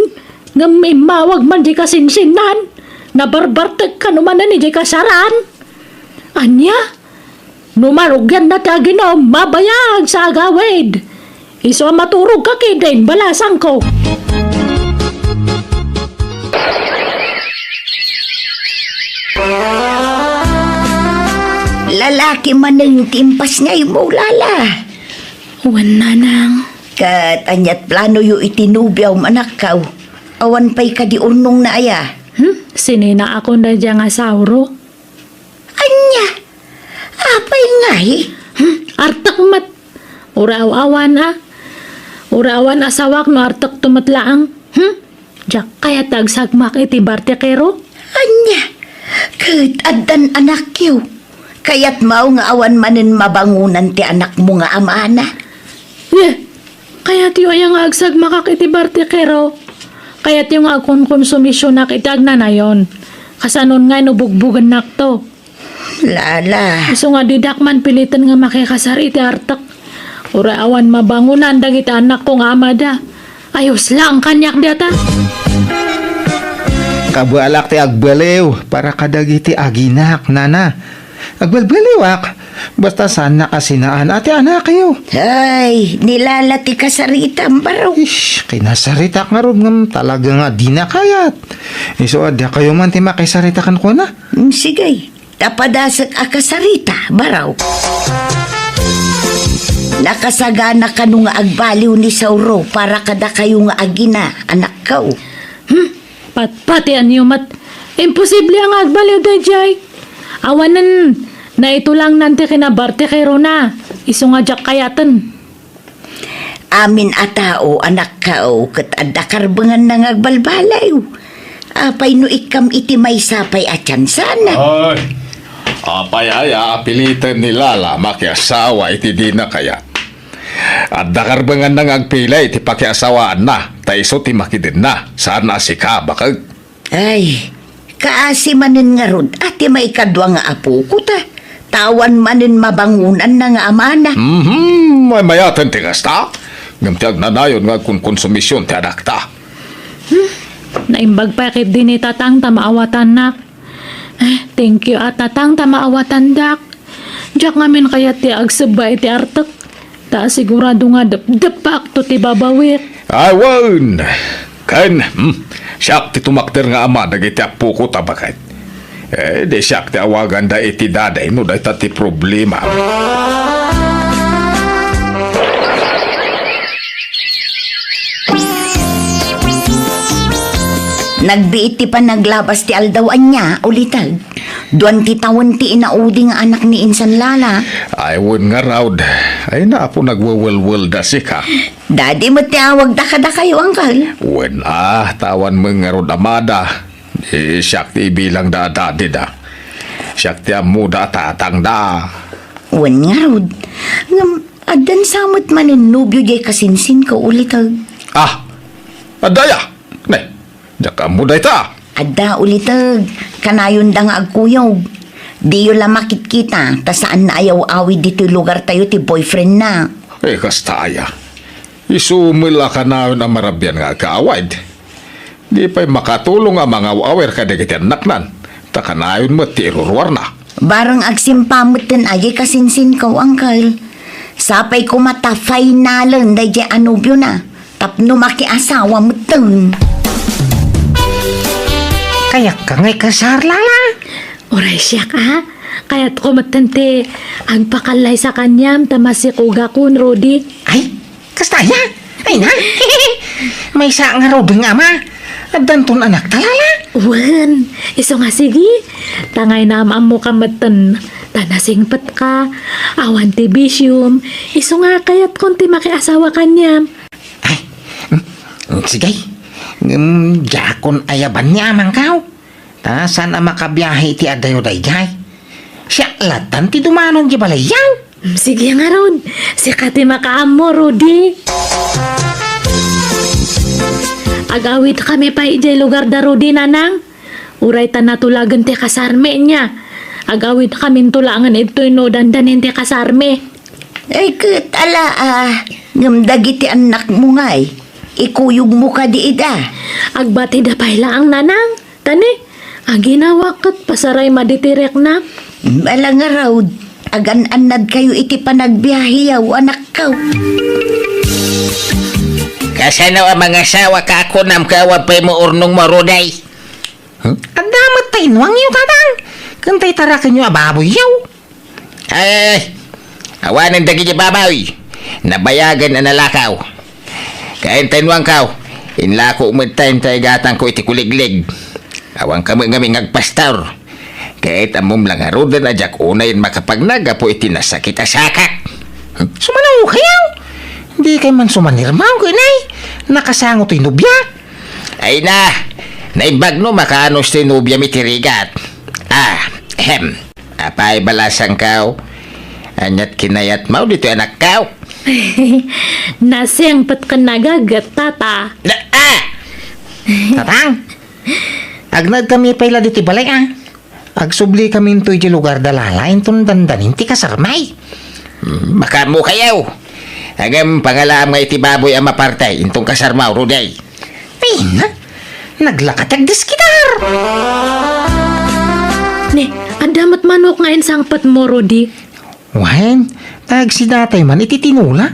ngem immawag man diay kasinsinnan, nabarbartek kano manen idiay kasaran. Ania? No marugianna ti aginom, mabayag sa agawid. Isu a maturogka ketdin, balasangko. Lalaki manen ti impasngaymo, Lala. Wen, Nanang. Ket aniat planoyo iti nobiam, anakko? Awan pay kadi urnongna aya? Hmm? Sininaakon daydiay nga Sauro. Ania? Apay ngay? Hmm, artek met. Uray awan a. Uray awan asawak no artekto met laeng. Hmm? Diak kayat ti agsagmak iti bartekero. Ania? Ket addan anakyo. Kayatmo nga awan manen mabangonan ti anakmo nga amana? Ye, kayatyo aya nga agsagmakak iti bartekero? Kayatyo nga agkonkonsumisionak iti agnanayon? Kasanon ngay no bugbugennakto? Lala. Isu nga didak man piliten nga makikasar iti artek. Uray awan mabangonan dagiti anakko nga amada. Ayos lang kaniak dayta. Kabalak ti agbaliw para kadagiti aginak, nana. Agbalbaliwak, basta saannak a sinaan a ti anakyo. Ay, ni Lala ti kasaritam, baro. Ish, kinasaritak ngarud ngem talaga nga dina kayat. Isu a dakayo man ti makisarita kenkuana. Mm, sige. Ta padasek a kasarita, baro. Nakasagana kano nga agbaliw ni Sauro para kadakayo nga agina, anakko? Hmm? Patpatianyo met. Imposible a nga agbaliw daydiay. Awanen, naitulangnan ti kinabartekerona. Isu nga diak kayaten. Amin a tao, anakko, ket adda karbenganna nga agbalbaliw. Apay no ikkam iti maysa pay a tiansa? Ay, apay aya a piliten ni Lala makiasawa iti dina kayat? Adda karbenganna nga agpili iti pakiasawaanna, ta isu ti makidenna, saan a sika, baket. Ay, kaasi manen ngarud a ti maikadua nga apoko ta, ta awan manen mabangonanna nga amana. Mhm, maymayaten ti kasta. Ngem ti agnanayon nga agkonkonsumision ti anakta. Naimbag pay ketdi ni Tatang ta maawatannak. Eh, thank you a, Tatang, ta maawatandak. Diak ngamin kayat ti agsebba iti artek. Ta sigurado nga depdepakto ti babawik. Ay, wen! Ken, hmm, siak ti tumakder nga ama dagiti appoko ta baket. Eh, di siak ti awaganda iti daday no dayta ti problema. Nagbiit ti panaglabas ti aldaw ania, uliteg. Duan ti tawen ti inaudi nga anak ni insan Lala. Ay, wen ngarud. Ay, napo nagwewelwelda sika. Daddy met ti awagda kadakayo, uncle. Wen a, ta awan met ngarud amada. Eh, siak ti ibilangda a daddy da. Siak ti ammoda a tatangda. Wen ngarud. Ngem, addan sa met manen nobio diay kasinsinko, uliteg. Ah! Adda aya? Ne, diak ammo dayta. Adda, uliteg. Kanayonda nga agkuyog. Diyo la makitkita, ta saanna a yaw-awid ditoy lugartayo ti boyfriendna. Eh, kasta aya. Isu met la kanayon a marabian nga agkaawid. Di pay makatulong a mangaw-awir kadagiti annaknan, ta kanayon met ti iruruarna. Bareng agsimpa metten a diay kasinsinko, uncle. Sapay koma ta finalen daydiay a nobiona tapno makiasawa metten. Kayatko nga ikasar, Lala. Uray siak a, kayatko metten ti agpakallaysa kaniam ta masikogakon, Rudy. Ay, kasta aya? Ay na? Maysa ngaruden nga ama. Addanton anakta, Lala? Wen, isu nga sige. Ta ngay naam-ammokam metten ta nasingpetka. Awan ti bisiom. Isu nga kayatkon ti makiasawa kaniam. Ay, mm, sige. Ngem, diakon ayaban ni amangko. Ta saan a makabiahe iti adayo daydiay? Siak lattan ti dumanon di balayyo. Mm, sige ngarud. Sika ti makaammo, Rudy. Agawidkami pay idiay lugarda Rudy, nanang. Uray ta natulagen ti kasarmi, nia. Agawidkaminto laengen idtoy no dandanin ti kasarmi. Ay, ket ala, ah, ngem dagiti annakmo ngay, ikuyogmo kadi ida? Agbatida pay laeng, nanang. Ta ne, aginawak ket pasaray madi ti reknak. Ala ngarud, agan-annadkayo iti panagbiaheyo, anakko. Kasano a mangasawa ka a kunam ket awan pay mo urnongmo, Rudy? Huh? Adda met ta inuangyo, tatang. Ken tay tarakenyo a baboyyo. Ay, awanen dagiti baboy. Nabayagen a nalakaw. Kaen ta inuangko, inlako met ta igatangko iti kuliglig. Awanka met ngamin nga agpastor. Ket ammom la ngaruden a diak unayen makapagnagapu iti nasakit a sakak. Sumanukayo? Dikay man sumanirmaw, ken ay, nakasango toy nobiak. Ay na, naimbag no makaanus toy nobiam iti rigat. Ah, ehem. Apay balasangko? Aniat kinayatmo ditoy anakko? Nasingpet ken nagaget, tata. Na, ah! Tatang, agnaedkami pay la ditoy balay, a. Agsublikami intoy di lugarda Lala inton dandanin ti kasarmi. Mm, makaammokayo. Ngem pangalaam nga iti baboy a maparte inton kasarmo, Rudy. Ay na, naglaka ti agdiskitar. Ne, adda met manok nga insangpetmo, Rudy? Wen, ta agsidatay man iti tinola.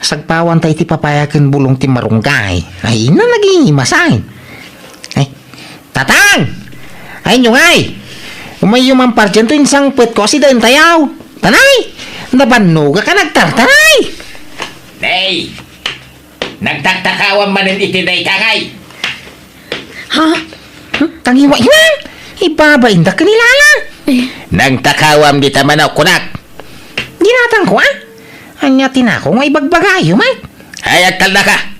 Sagpawanta iti papaya ken bulong ti marunggay. Ay na, nagimasaen. Ay, Tatang! Ay, inyo ngay! Umayyo man pardianto, insangpetko a sidaentayo. Tanay! Nabannogak a nagtartaray! Nay! Nagtaktakawam manen iti dayta ngay! Ha? Hmm? Tangiwa iman! Ibabainda ken ni Lala! Eh. Nagtakawam dita manok, kunak! Ginatangko, a? Ania ti nako nga ibagbagayo met? Ay, agtalnaka!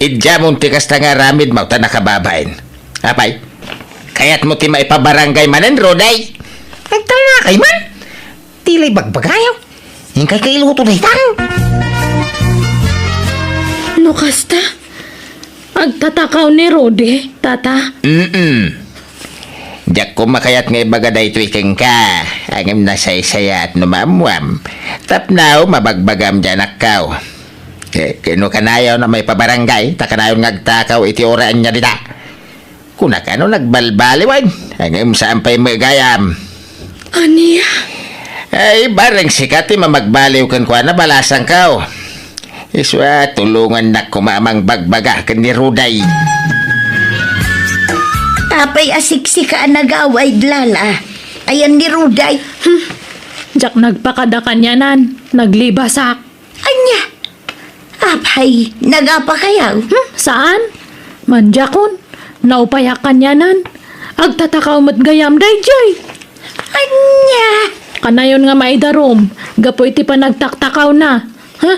Idiamon ti kasta nga aramidmo ta nakababain. Apay, kayatmo ti maipabarangay manen, Rudy? Agtalnakay man! Ti la ibagbagayo. Inkay kailuto daytan. No kasta, agtatakaw ni Rudy, tata. Mm-mm. Diak koma kayat nga ibaga daytoy kenka, ngem nasaysayaat no maammuam. Tapno mabagbagam di anakko. Eh, kano kanayon a maipabarangay, ta kanayon nga agtakaw iti uray ania dita. Kuna kano nagbalbaliwen, ngem saan pay met gayam. Ania? Ay, bareng sika ti mamagbaliw kenkuana, balasangko. Isu a, tulongannak koma a mangbagbaga ken ni Ruday. Apay a siksika a nagawid, Lala? Ayan ni Ruday. Hmm. Diak nagpakada kanianan, naglibasak. Ania? Apay, nagapa kayaw? Hmm, saan? Mandiakon, naupayak kanianan. Agtatakaw met gayam daydiay. Ania? Kanayon nga maidarum, gapu iti panagtaktakawna. Ha?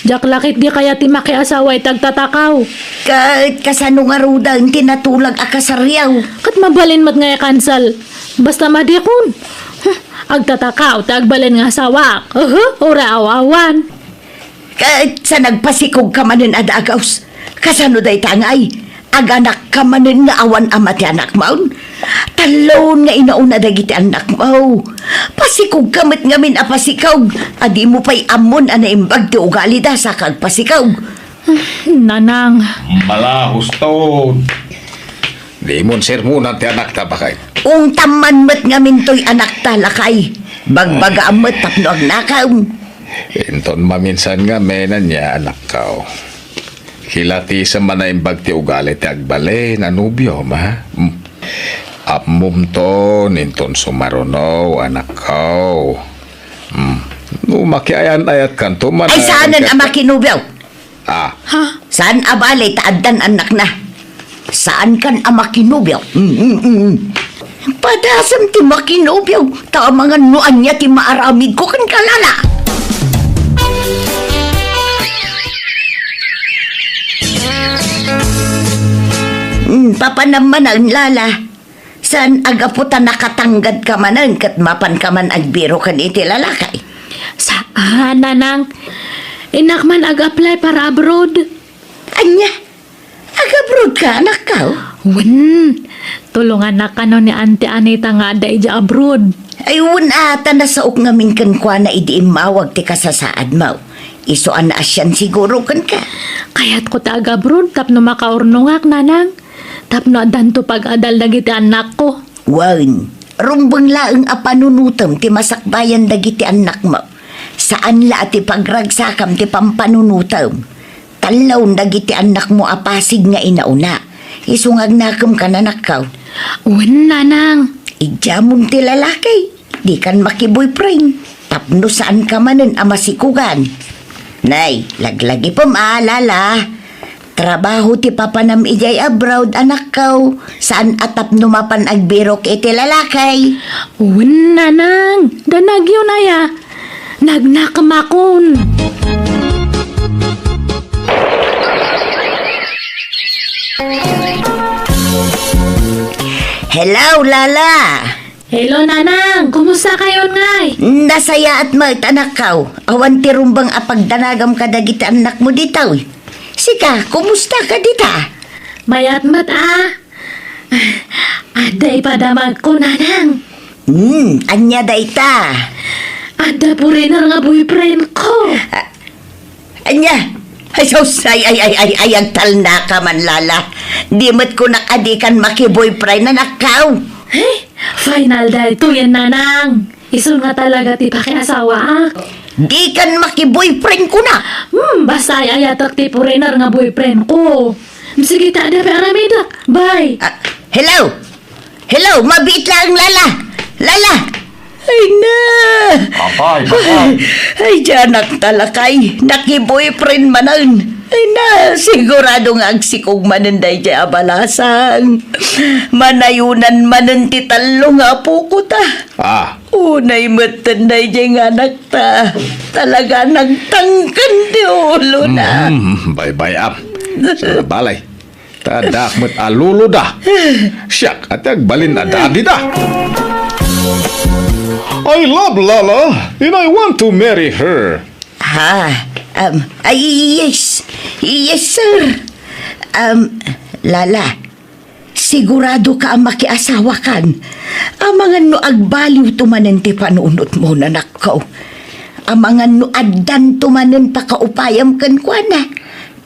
Diak la ketdi kayat ti makiasawa iti agtatakaw. Ket kasano ngaruden ti natulag a kasariaw? Ket mabalin met nga i-cancel. Basta madiakon. Huh, agtatakaw ti agbalin nga asawak. Uhu, uray aw-awan. Ket sa nagpasikogka manen a dagaws, kasano dayta ngay? Aganakka manen nga awan ama ti anakmon? Tallo nga inauna dagiti annakmo. Pasikogka met ngamin a pasikog, a dimo pay ammon a naimbag ti ugalida sa kagpasikog. Nanang. Malahuston. Dimon sermonan ti anakta, baket. Ungtam man met ngamin toy anakta, lakay. Bagbagaam met tapno agnakem. Inton maminsan ngamin ania, anakko. Kilatisem a naimbag ti ugali ti agbalin a nobiom, ha? Mm. Ammomton inton sumaruno, anakko. Mm. No makiayan-ayatkanto man. Ay, saanen a makinobio? Ah. Ha? Saan a bale ta addan annakna? Saankan a makinobio? Mm, mm, mm. Padasem ti makinobio, ta amangan no ania ti maaramidko kenka, Lala. Mm, papanam manen, Lala. Saan a gapu ta nakatanggadka manen ket mapanka man agbiro ken iti lalaki? Saan, Nanang. Innak man ag-apply para abroad. Ania? Ag-abroad ka, anakko? Wen, tulongannak kano ni Auntie Anita nga adda idiay abroad. Ay, wen a, ta nasaok ngamin kenkuana idi immawag ti kasasaadmo. Isu a naasian siguro kenka. Kayatko ti ag-abroad tapno makaurnongak, Nanang. Tapno addanto pag-adal dagiti annakko. Wen, rumbeng laeng a panunotem ti masakbayan dagiti annakmo. Saan la a ti pagragsakam ti pampanunotem. Talnawen dagiti annakmo a pasig nga inauna. Isu nga agnakem kan anakko. Wen, Nanang. Idiamon ti lalaki. Dikan makiboyfriend. Tapno saanka manen a masikogan. Nay, laglagipem a, Lala. Trabaho ti papanam idiay abroad, anakko. Saan a tapno mapan agbirok iti lalaki. Wen, Nanang. Danagyo aya. Nagnakemakon. Hello, Lala. Hello, Nanang. Kumusta kayon ngay? Nasayaat met, anakko. Awan ti rumbeng a pagdanagam kadagiti annakmo ditoy. Sika, kumusta ka dita? Mayat met, a. Adda ipadamagko, Nanang. Hmm, ania dayta? Adda foreigner nga boyfriend ko. A-, Ania? Ay, sus, ay, ay, ay, ay, ay, agtalnaka man, Lala. Di met kunak a dikan makiboyfriend, anakko. Eh, final daytoyen, Nanang. Isu nga talaga ti pakiasawaak. Dikan makiboyfriend kunak. Hmm, basta ay-ayatek ti foreigner nga boyfriend ko. Sige ta, adda pay aramidek. Bye. Ah, hello? Hello, mabiit laeng, Lala. Lala! Ay na! Apay, apay. Ay, diay anakta, lakay. Naki-boyfriend manen. Ay na, sigurado nga agsikog manen daydiay a balasang. Manayonan manen ti tallo nga apoko ta. Ah. Unay metten daydiay nga anakta. Talaga nagtangken ti ulona. Mm, baybay-am. Sa balay. Ta addaak met a loloda. Siak, ati agbalin a daddyda. I love Lala and I want to marry her. Ha? Um, ay, yes. Yes, sir. Um, Lala, sigurado ka a makiasawakan? Amangan no agbaliwto manen ti panunotmo, anakko. Amangan no addanto manen pakaupayam kenkuana,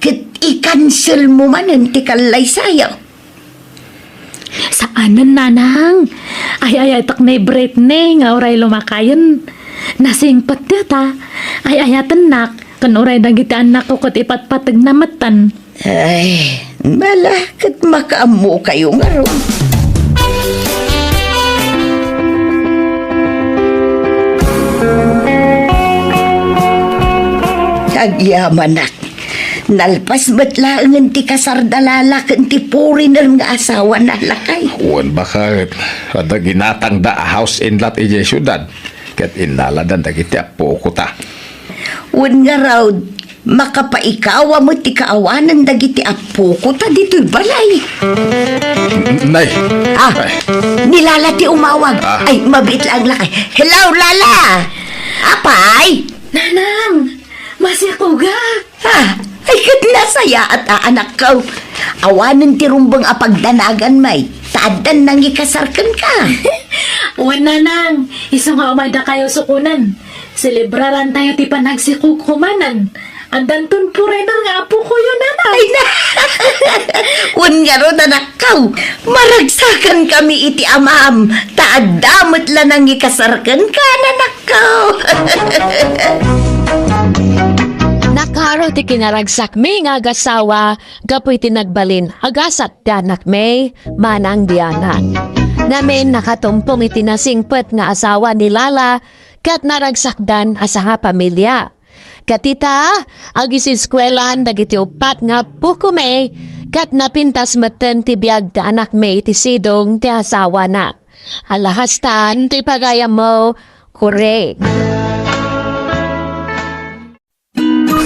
ket ikanselmo manen ti kallaysayo. Saanen, nanang. Ay-ayatek ni Britney nga uray lumakayen. Nasingpet dita. Ay-ayatennak, ken uray dagiti annakko ket ipatpategna metten. Ay, bala, ket makaammokayo ngarud. Agyamanak. Nalpas met laengen ti kasar da Lala ken ti foreigner nga asawana, lakay. Wen, baket, adda ginatangda a house and lot idiay siudad, ket innaladan dagiti appokota. Wen ngarud, makapaikawa met ti kaawanan dagiti appokota ditoy balay. Nay! Ah, Ay. Ni Lala ti umawag. Ah. Ay, mabiit laeng, lakay. Hello, Lala! Apay! Nanang! Masiakoga! Ah, ay, ket nasayaat a anakko. Awanen ti rumbeng a pagdanagan, may, ta addan nangikasar kenka. Wen, nanang, isu nga umaydakayo sukonen, selebrarantayo ti panagsikuko manen. Addanton foreigner nga apokoyo, nanang. Ay, na. Wen ngarud, anakko, maragsakankami iti amam, ta adda met la nangikasar kenka, anakko. Nakaro ti kinaragsakmi nga agasawa gapu iti nagbalin a gasat ti anakmi, Manang Diana. Ngamin, nakatumpong iti nasingpet nga asawa ni Lala ket naragsakdan a sangapamilia. Ket ita, agiseskuelaan dagiti uppat nga appokomi, ket napintas metten ti biag ti anakmi iti sidong ti asawana. Alahastan ti pagayammo, Kuri.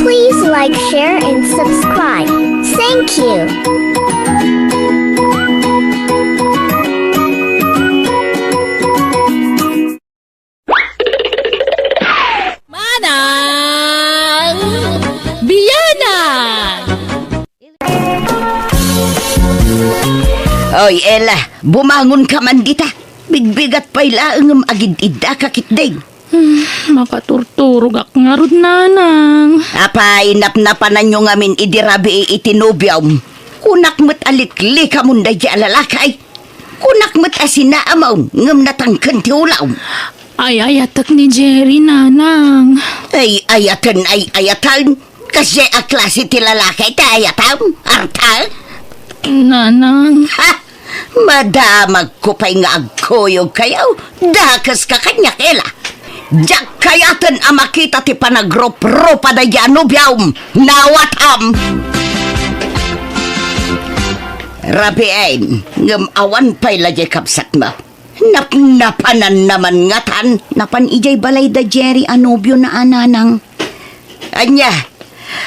Please like, share, and subscribe. Thank you. Manang Biana! Oy, Ella, bumangonka man dita. Bigbigat pay laeng ngem agid-iddaka ketdi. Hmm, makaturturogak ngarud, nanang. Apay, napnapananyo ngamin idi rabii iti nobiom? Kunak met a liklikamon daydi a lalaki. Kunak met a sinaamon ngem natangken ti ulom. Ay-ayatek ni Jerry, nanang. Ay-ayaten, ay-ayaten. Kasdiay a klase ti lalaki ti ayatem, Arta? Nanang. Ha? Madamagko pay nga agkuyogkayo. Dakeska kaniak, Ella. Diak kayaten a makita ti panagrupropa daydi a nobiom. Nawatam! Rabiin, ngem awan pay la diay kabsatmo. Napnapananna man ngatan, napan idiay balay da Jerry a nobiona a nanang. Ania?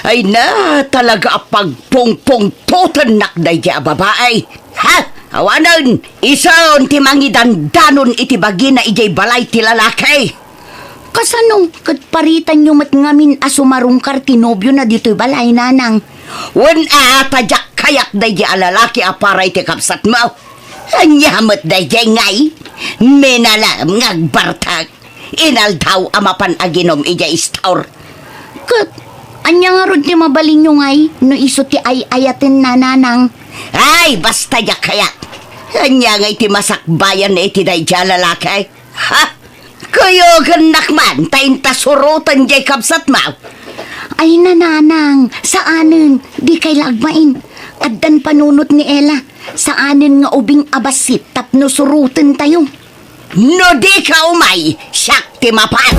Ay na, talaga a pagpungpungtotennak daydi a babai. Ha? Awanen, isun ti mangidandanon iti bagina idiay balay ti lalaki. Kasano ket paritanyo met ngamin a sumarungkar ti nobiona ditoy balay, nanang? Wen a, ta diak kayak daydi a lalaki a para iti kabsatmo. Ania met daydiay ngay? Minalem nga agbartek. Inaldaw a mapan aginom idiay istor. Ket ania ngarud ti mabalinyo ngay no isu ti ay-ayatenna, nanang? Ay, basta diak kayat. Ania ngay ti masakbayan iti daydiay a lalaki? Ha? Kuyogennak man ta inta suroten diay kabsatmo. Ay, nanang, saanen, dikay la agbain. Addan panunot ni Ella, saanen nga ubing a bassit tapno surotentayo. No dika umay, siak ti mapan.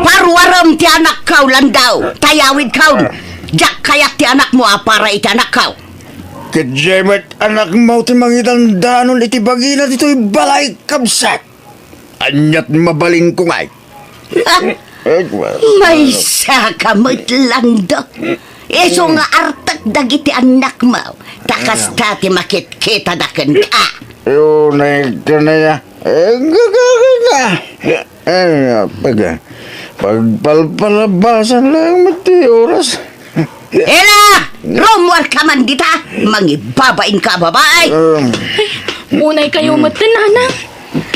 Paruarem ti anakko, Landau, ta yawidkon. Diak kayat ti anakmo a para iti anakko. Ket diay met anakmo ti mangidandanon iti bagina ditoy balay, kabsat. Ania ti mabalinko ngay? Maysaka met, Lando. Isu nga artek dagiti annakmo, ta kasta ti makitkitada kenka. Yo, nagkanaya. Eh, gagagana. Eh, pag-, pagpalpalabasan lang met ti oras. Ella! Rummuarka man dita! Mangibabainka a babai! Um. Ay, unaykayo met, nanang.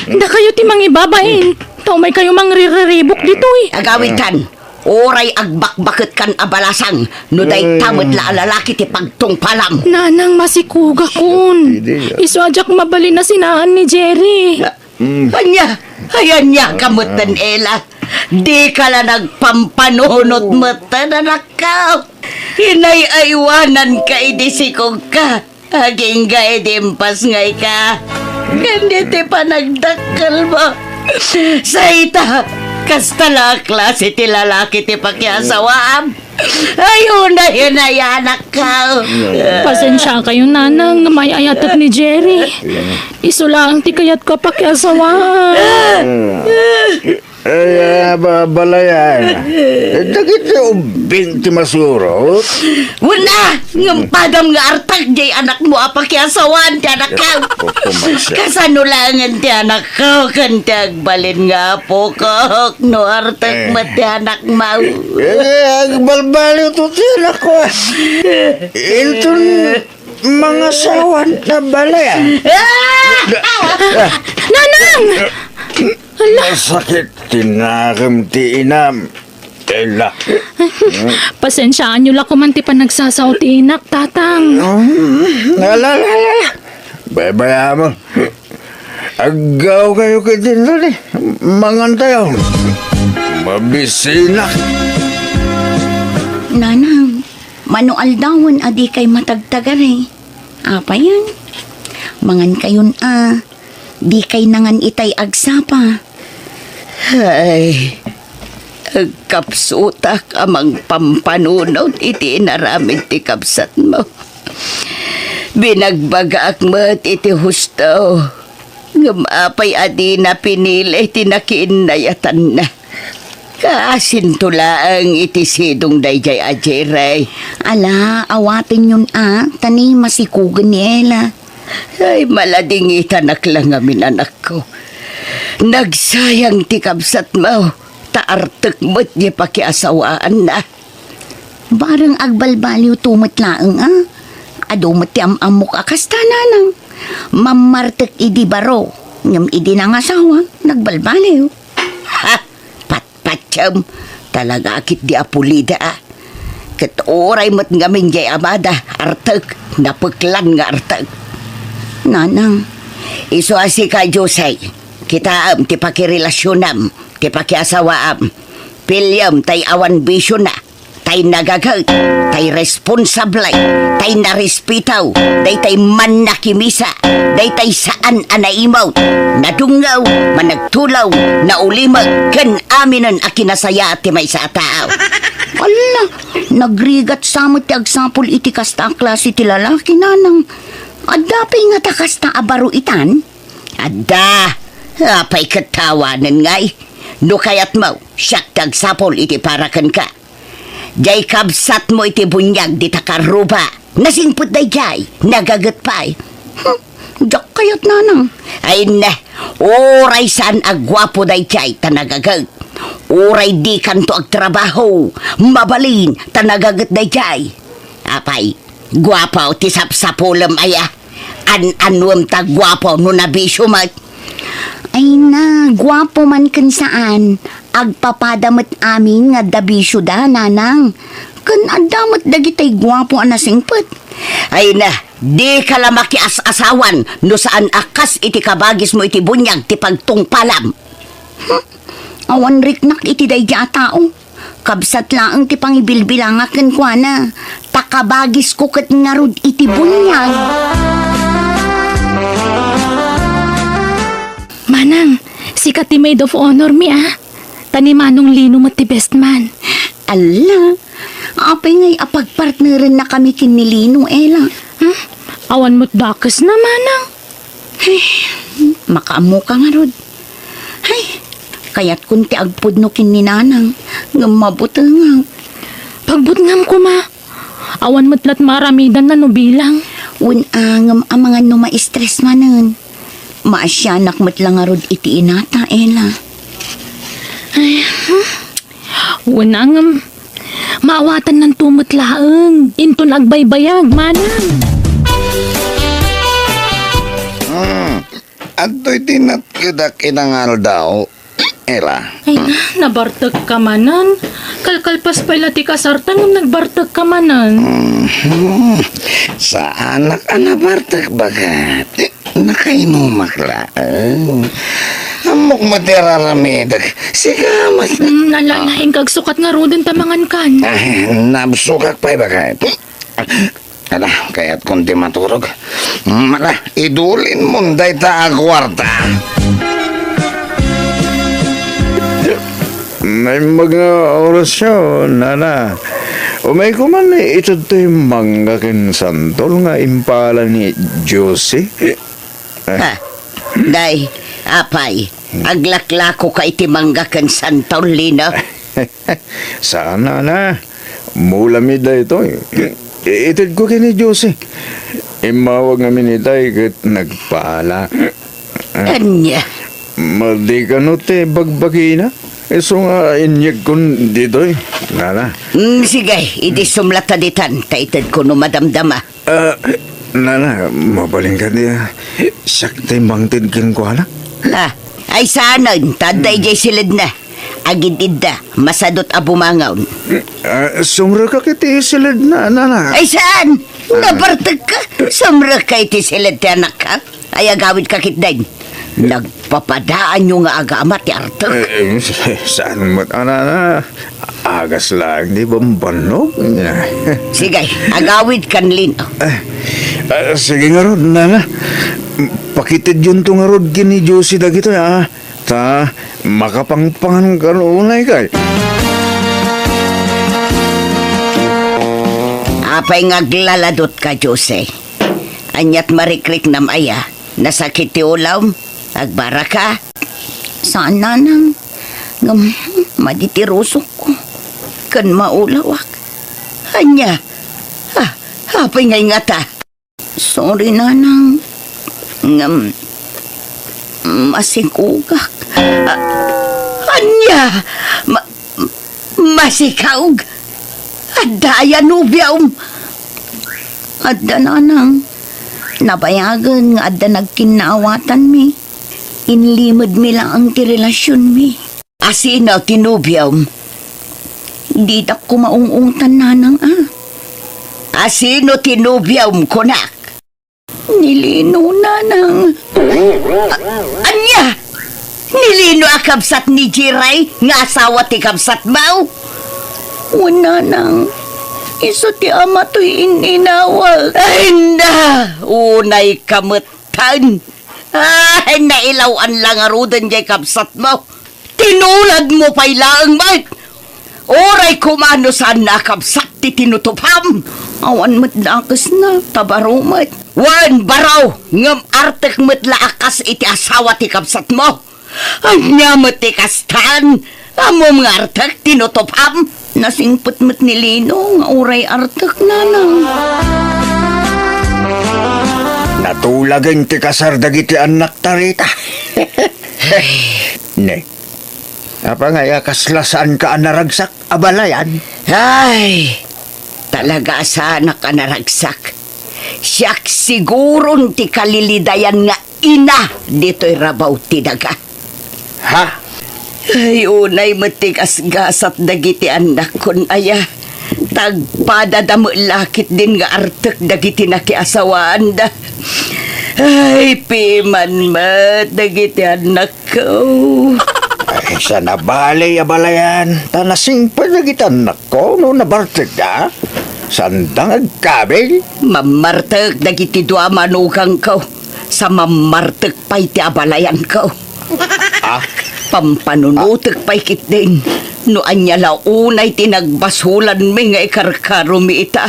Dakayo ti mangibabain. Ta umay kayo mangririribok ditoy. Agawitan, uray agbakbaketkan a balasang no dayta met la a lalaki ti pagtungpalam. Nanang, masikugakon. Isu a diak mabalin a sinaan ni Jerry. Ania? Ay, ania ka metten, Ella? Dika la nagpampanunot metten, anakko. Inay-aywananka idi sikogka. Agingga idi impasngayka ken iti panagdakkelmo. Sayta, kasta la a klase ti lalaki ti pakiasawaam. Ay, unay-unay, anakko. Pasensiakayo, nanang, ngem ay-ayatek ni Jerry. Isu laeng ti kayatko a pakiasawaan. Ay, ah, ba-, balayan. Dagiti ubbing ti masurot. Wala! Ngem padam nga artak jay anakmo a pakiasawaan ti anakko. Kasano laengen ti anakko ken ti agbalin nga apokok no artek met ti anakmo? Eh, agbalbaliw to ti anakko. Inton mangasawan na balayan. Nanang! Ala! Masakit ti nakem ti inam, Ella. Pasensiaanyo la koman ti panagsasao ti inak, Tatang. Ala, ala, ala. Baybaya mo. Aggaw kayo ket dinto ni. Mangan tayo. Mabisinak. Nanang, mano aldawen a dikay matagtagari. Apayen? Mangan kayon a. Dikay nangan itay agsapa. Ay, agkapsutak a mangpampanunot iti inaramid ti kabsatmo. Binagbagaak met iti husto. Ngem apay a dina pinili ti nakiinnayatanna? Kaasinto laeng iti sidong daydiay a Jerry. Ala, awatenyon a, ta ni masikugen ni Ella. Ay, maladingitanak la ngamin, anakko. Nagsayang ti kabsatmo, ta artek met ti pakiasawaanna. Bareng agbalbaliwto met laeng a. Adu met ti am-ammok a kasta, nanang. Mammartek idi baro, ngem idi nangasawa, nagbalbaliw. Ha! Patpatiem, talaga a ketdi a pulida a. Ket uray met ngamin jay amada, artek, napeklan nga artek. Nanang, isu a sika, Jose, kitaem ti pakirelasionam, ti pakiasawaam. Piliem tay awan bisiona. Tay nagaget, tay responsable, tay narespetaw, daytay mannakimisa, daytay saan a naimut, nadungngaw, managtulaw, naulimek, ken aminen a kinasayaat ti maysa a tao. Alla, nagrigat sa met ti agsapul iti kasta a klase ti lalaki, nanang. Adda pay ngata kasta a baro itan? Adda. Apay ket ta awanen ngay? No kayatmo, siak ti agsapul iti para kenka. Jay kabsatmo iti buniag dita karruba. Nasingpet dayjay, nagaget pay. Hmm, diak kayat, nanang. Ay ne, uray saan a guapo dayjay ta nagaget. Uray dikanto agtrabaho, mabalin ta nagaget dayjay. Apay, guapo ti sapsapulem aya? An-anuem ta guapo no nabisio met? Ay na, guapo man ken saan, agpapada met amin nga adda bisioda, nanang. Ken adda met dagitay guapo a nasingpet. Ay na, dika la makias-asawan no saan a kas iti kabagismo iti buniag ti pagtungpalam. Hmm? Awan riknak iti daydi a tao. Kabsat laeng ti pangibilbilangak kenkuana, ta kabagisko ket ngarud iti buniag. Manang, sika ti maid of honor mi, a. Ta ni Manong Lino met ti best man. Alla, apay ngay a pagpartnerennakami ken ni Lino, Ella? Hmm? Awan met dakesna, Manang. Ay, makaammoka ngarud. Ay, kayatkon ti agpudno ken ni nanang, ngem mabutengak. Pagbutngam koma, awan met lat maaramidanna no bilang. Wen a, ngem amangan no ma-stress manen. Maasianak met la ngarud iti inata, Ella. Ay, hmm. Wen a ngem, maawatannanto met laeng inton agbaybayag, manang. Hmm, adtoy ti natkedak ita nga aldaw. Ela. Ay na, nabartek ka manen. Kalkalpas pay la ti kasarta ngem nagbartek ka manen. Mhm. Saanak a nabartek, baket. Nakainumak laeng. Ammok met ti araramidek. Sika met. Hmm, ala, ah, laeng kagsukat ngaruden ta mangankan. Ay, nabsogak pay, baket. Ala, kayatkon ti maturog. Ala, idulinmon dayta a kuarta. Naimbag nga orasyo, nana. Umayko man ited toy mangga ken santol nga impala ni Josie. Ah. Ha? Day, apay, aglaklakoka iti mangga ken santol, Lino? Saan, nana. Mulami daytoy. Itedko ken ni Josie. Immawag ngamin itay ket nagpala. Ania? Madi kano ti bagbagina? Isu nga inyegkon ditoy, nana. Mm, sige, idissumla ta ditan, ta itedko no madamdama. Ah, nana, mabalin kadi, ah, siak ti mangted kenkuana? Ah, ay saanen, ta adda idiay siledna. Agid-idda, masadut a bumangon. Ah, sumrekak iti siledna, nana. Ay saan? Ah. Nabartek ka? Sumrek ka iti siled ti anakka? Ay agawid ka ketdin. Nagpapadaanyo nga agama ti artek. Eh, eh, saan met, a, nana? Agas laeng ti bambannog. Sige, agawid kan Lino. Eh, eh, sige ngarud, nana. Pakitedyonto ngarud ken ni Josie dagitoy, ah. Ta, makapangpangan kano unay kay. Apay nga aglaladut ka, Josie? Aniat marikriknam aya? Nasakit ti ulawm? Agbara ka? Saan, nanang. Ngem, madi ti rusokko. Ken maulawak. Ania? Ah, apay nga ingata? Sorry, nanang. Ngem, masikugak. Ah, ania? Ma-, masikaug? Adda aya nobiom? Adda, nanang. Nabayagen nga adda nagkinnaawatanmi. Inlimedmi laeng ti relasionmi. Asino ti nobiom? Ditak koma ung-ungtan, nanang, a. Asino ti nobiom, kunak? Ni Lino, nanang. A-, ania? Ni Lino a kabsat ni Jiray nga asawa ti kabsatmo? Wen, nanang. Isu ti ama toy in-inawag. Ay, na! Unay ka metten. Ay, nailaw-an la ngaruden jay kabsatmo. Tinuladmo pay laeng met. Uray koma no saanna a kabsat ti tinutupam. Awan met dakesna, ta baro met. Wen, baro, ngem artek met la a kas iti asawa ti kabsatmo. Ania met ti kastan? Ammom nga artek tinutupam? Nasingpet met ni Lino nga uray artek, nanang. Natulagen ti kasar dagiti annakta rita. Ne. Apay nga kasla saanka a naragsak, abalayan? Ay, talaga a saanak a naragsak. Siak siguron ti kalilidayan nga ina ditoy rabaw ti daga. Ha? Ay, unay met ti gasgasat dagiti annakkon aya. Tagpadada met la ketdin nga artek dagiti nakiasawaanda. Ay, piman met dagiti annakko. Ay, sa nabali, abalayan, ta nasingpet dagiti annakko no nabartekda. Saanda nga agkabil? Mammartek dagiti dua a manugangko. Sa mammartek pay ti abalayanko. Ah? Pampanunotek pay ketdin no ania la unay ti nagbasolanmi nga ikarkaromi ita.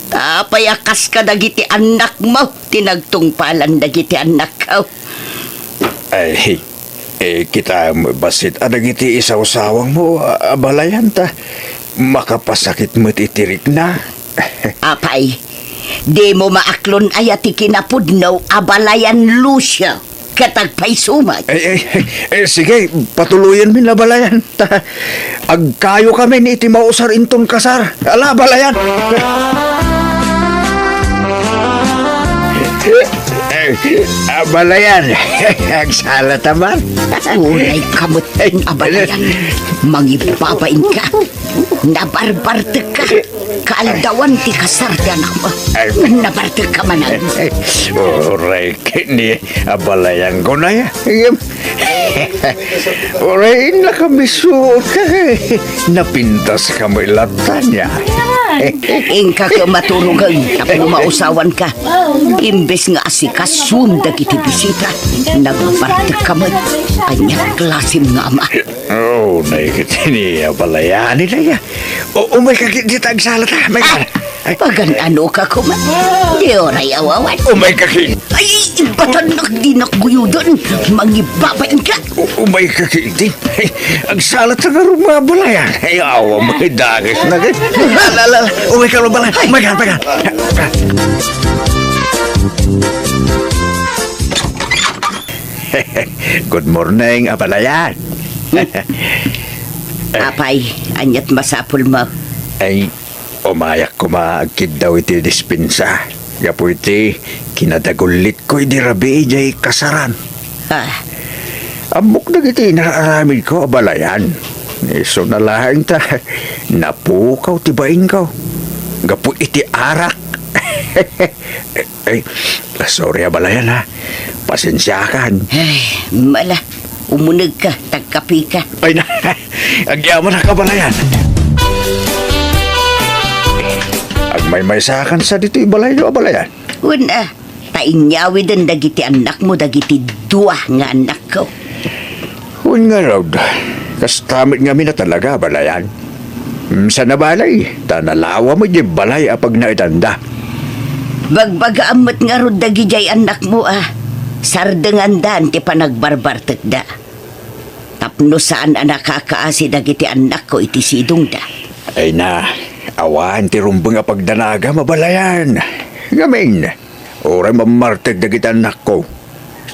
Ta apay a kas kadagiti annakmo ti nagtungpalan dagiti annakko? Ay, eh, kitam bassit a dagiti isawsawangmo, a-, abalayan ta makapasakit met iti rikna. Apay, dimo maaklon aya ti kinapudno, abalayan Lucio, ket agpayso met? Eh, eh, eh, sige, patuloyenmi, abalayan. Ta agkayokamin iti mausar inton kasar. Ala, abalayan. Abalayan, agsalata man. Uray ka met, Abalayan. Mangibabain ka. Nabarbartek ka. Kaaldawan ti kasar ti anakmo. Ay. Nabartek ka manen. Uray ket ni Abalayan ko na ya. Uray, nakamiso ka. Napintas ka met latta nia. Inka ka maturogen tapno mausawan ka. Imbes nga asikasom dagiti bisita, nagbartek ka met. Ania klasem nga ama? Oh, naikit ni Abalayan, ida ya. O, umay ka ket dita agsalata, may ka. Ay. Pagan-ano ka koma? Di uray awawan. Umay ka ket. Ay, ibatannak dinak guyoden. Mangibabain ka. U-, umay ka ket. Ay, agsalata nga rumabalayan. Ay, awa, may dages na ket. La, la, la, umay ka, Abalayan. Umay ka, umay ka. Good morning, Abalayan. Apay, aniat masapulmo? Ay, umayak koma agkiddaw iti dispensa. Gapu iti kinadagullitko idi rabii jay kasaran. Ah. Ammok dagiti naaramidko, Abalayan. Isuna laeng ta napukaw ti bainko. Gapu iti arak. Ay, sorry, Abalayan, ha. Pasensiakan. Ay, mala. Umuneg ka, tagkape ka. Ay na, agyamanak, Abalayan. Agmaymaysakan sa ditoy balayyo, Abalayan. Wen a, ta inyawiden dagiti annakmo dagiti dua nga annakko. Wen ngarud, kasta met ngamin a talaga, Abalayan. Mm, sana balay, ta nalawa met diay balay a pagnaedanda. Bagbagaam met ngarud dagidiay annakmo a sardengandan ti panagbarbartekda. Tapno saan a nakakaasi dagiti annakko iti sidongda. Ay na, awan ti rumbeng a pagdanagam, Abalayan. Ngamin, uray mammartek dagiti annakko,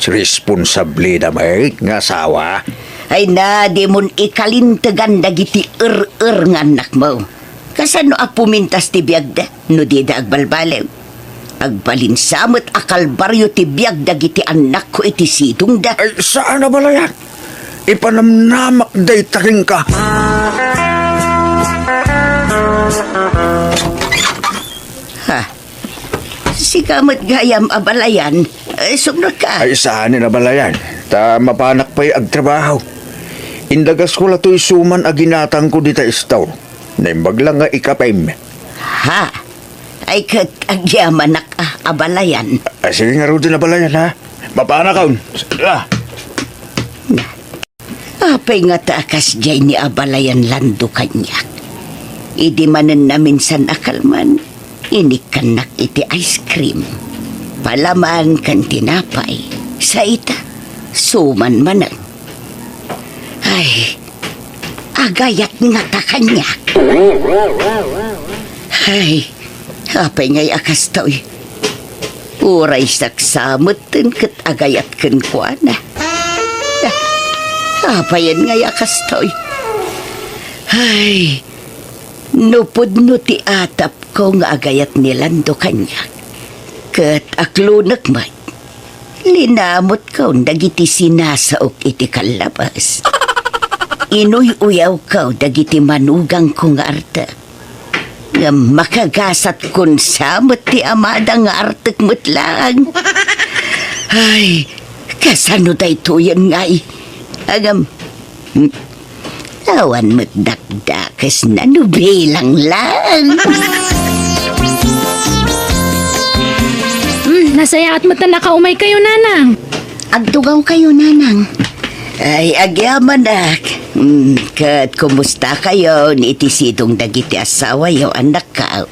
responsableda met nga asawa. Ay na, dimon ikalintegan dagiti er-er nga annakmo. Kasano a pumintas ti biagda no dida agbalbaliw? Agbalin sa met a kalbario ti biag dagiti annakko iti sidongda. Ay, saan, Abalayan. Ipanamnamak dayta kenka. Ha? Sika met gayam, Abalayan. Eh, sumrekka. Ay, saan, Abalayan. Ta mapanak pay agtrabaho. Indagasko la toy suman a ginatangko dita store. Naimbag la nga ikapem. Ha? Ay ket agyamanak a, Abalayan. Ah, sige ngaruden, Abalayan, ha? Mapanakon. Ah. Na, apay ngata a kasdiay ni Abalayan Lando kaniak? Idi manen naminsan a kalman, inikkannak iti ice cream, palaman ken tinapay, sa ita, suman manen. Ay, agayat ngata kaniak. Ay, apay ngay a kastoy? Uray saksa metten ket agayat kenkuana. Apayen ngay a kastoy? Ay, no pudno ti atapko nga agayat ni Lando kaniak, ket aklonek met. Linamutkon dagiti sinasaok iti kallabas. Inuy-uyawko dagiti manugangko nga artek. Ngem makagasatkon sa met ti amada nga artek met laeng. Ay, kasano daytoyen ngay? Ngem, hmm, awan met dakdakesna no bilang laeng. Hmm, nasayaat met a nakaumaykayo, Nanang. Agtugawkayo, Nanang. Ay, agyamanak. Hmm, ket kumustakayon iti sidong dagiti asawayo, annakko?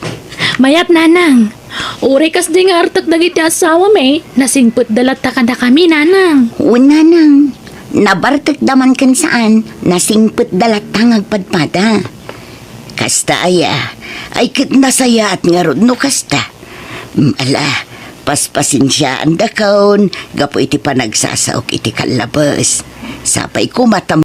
Mayat, Nanang. Uray kasdi nga artek dagiti asawami, nasingpetda latta kadakami, Nanang. Wen, Nanang. Nabartekda man ken saan, nasingpetda latta nga agpadpada. Kasta aya, ay ket nasayaat ngarud no kasta. Mm, ala, paspasensiaandakon gapu iti panagsasaok iti kallabes. Sapay koma ta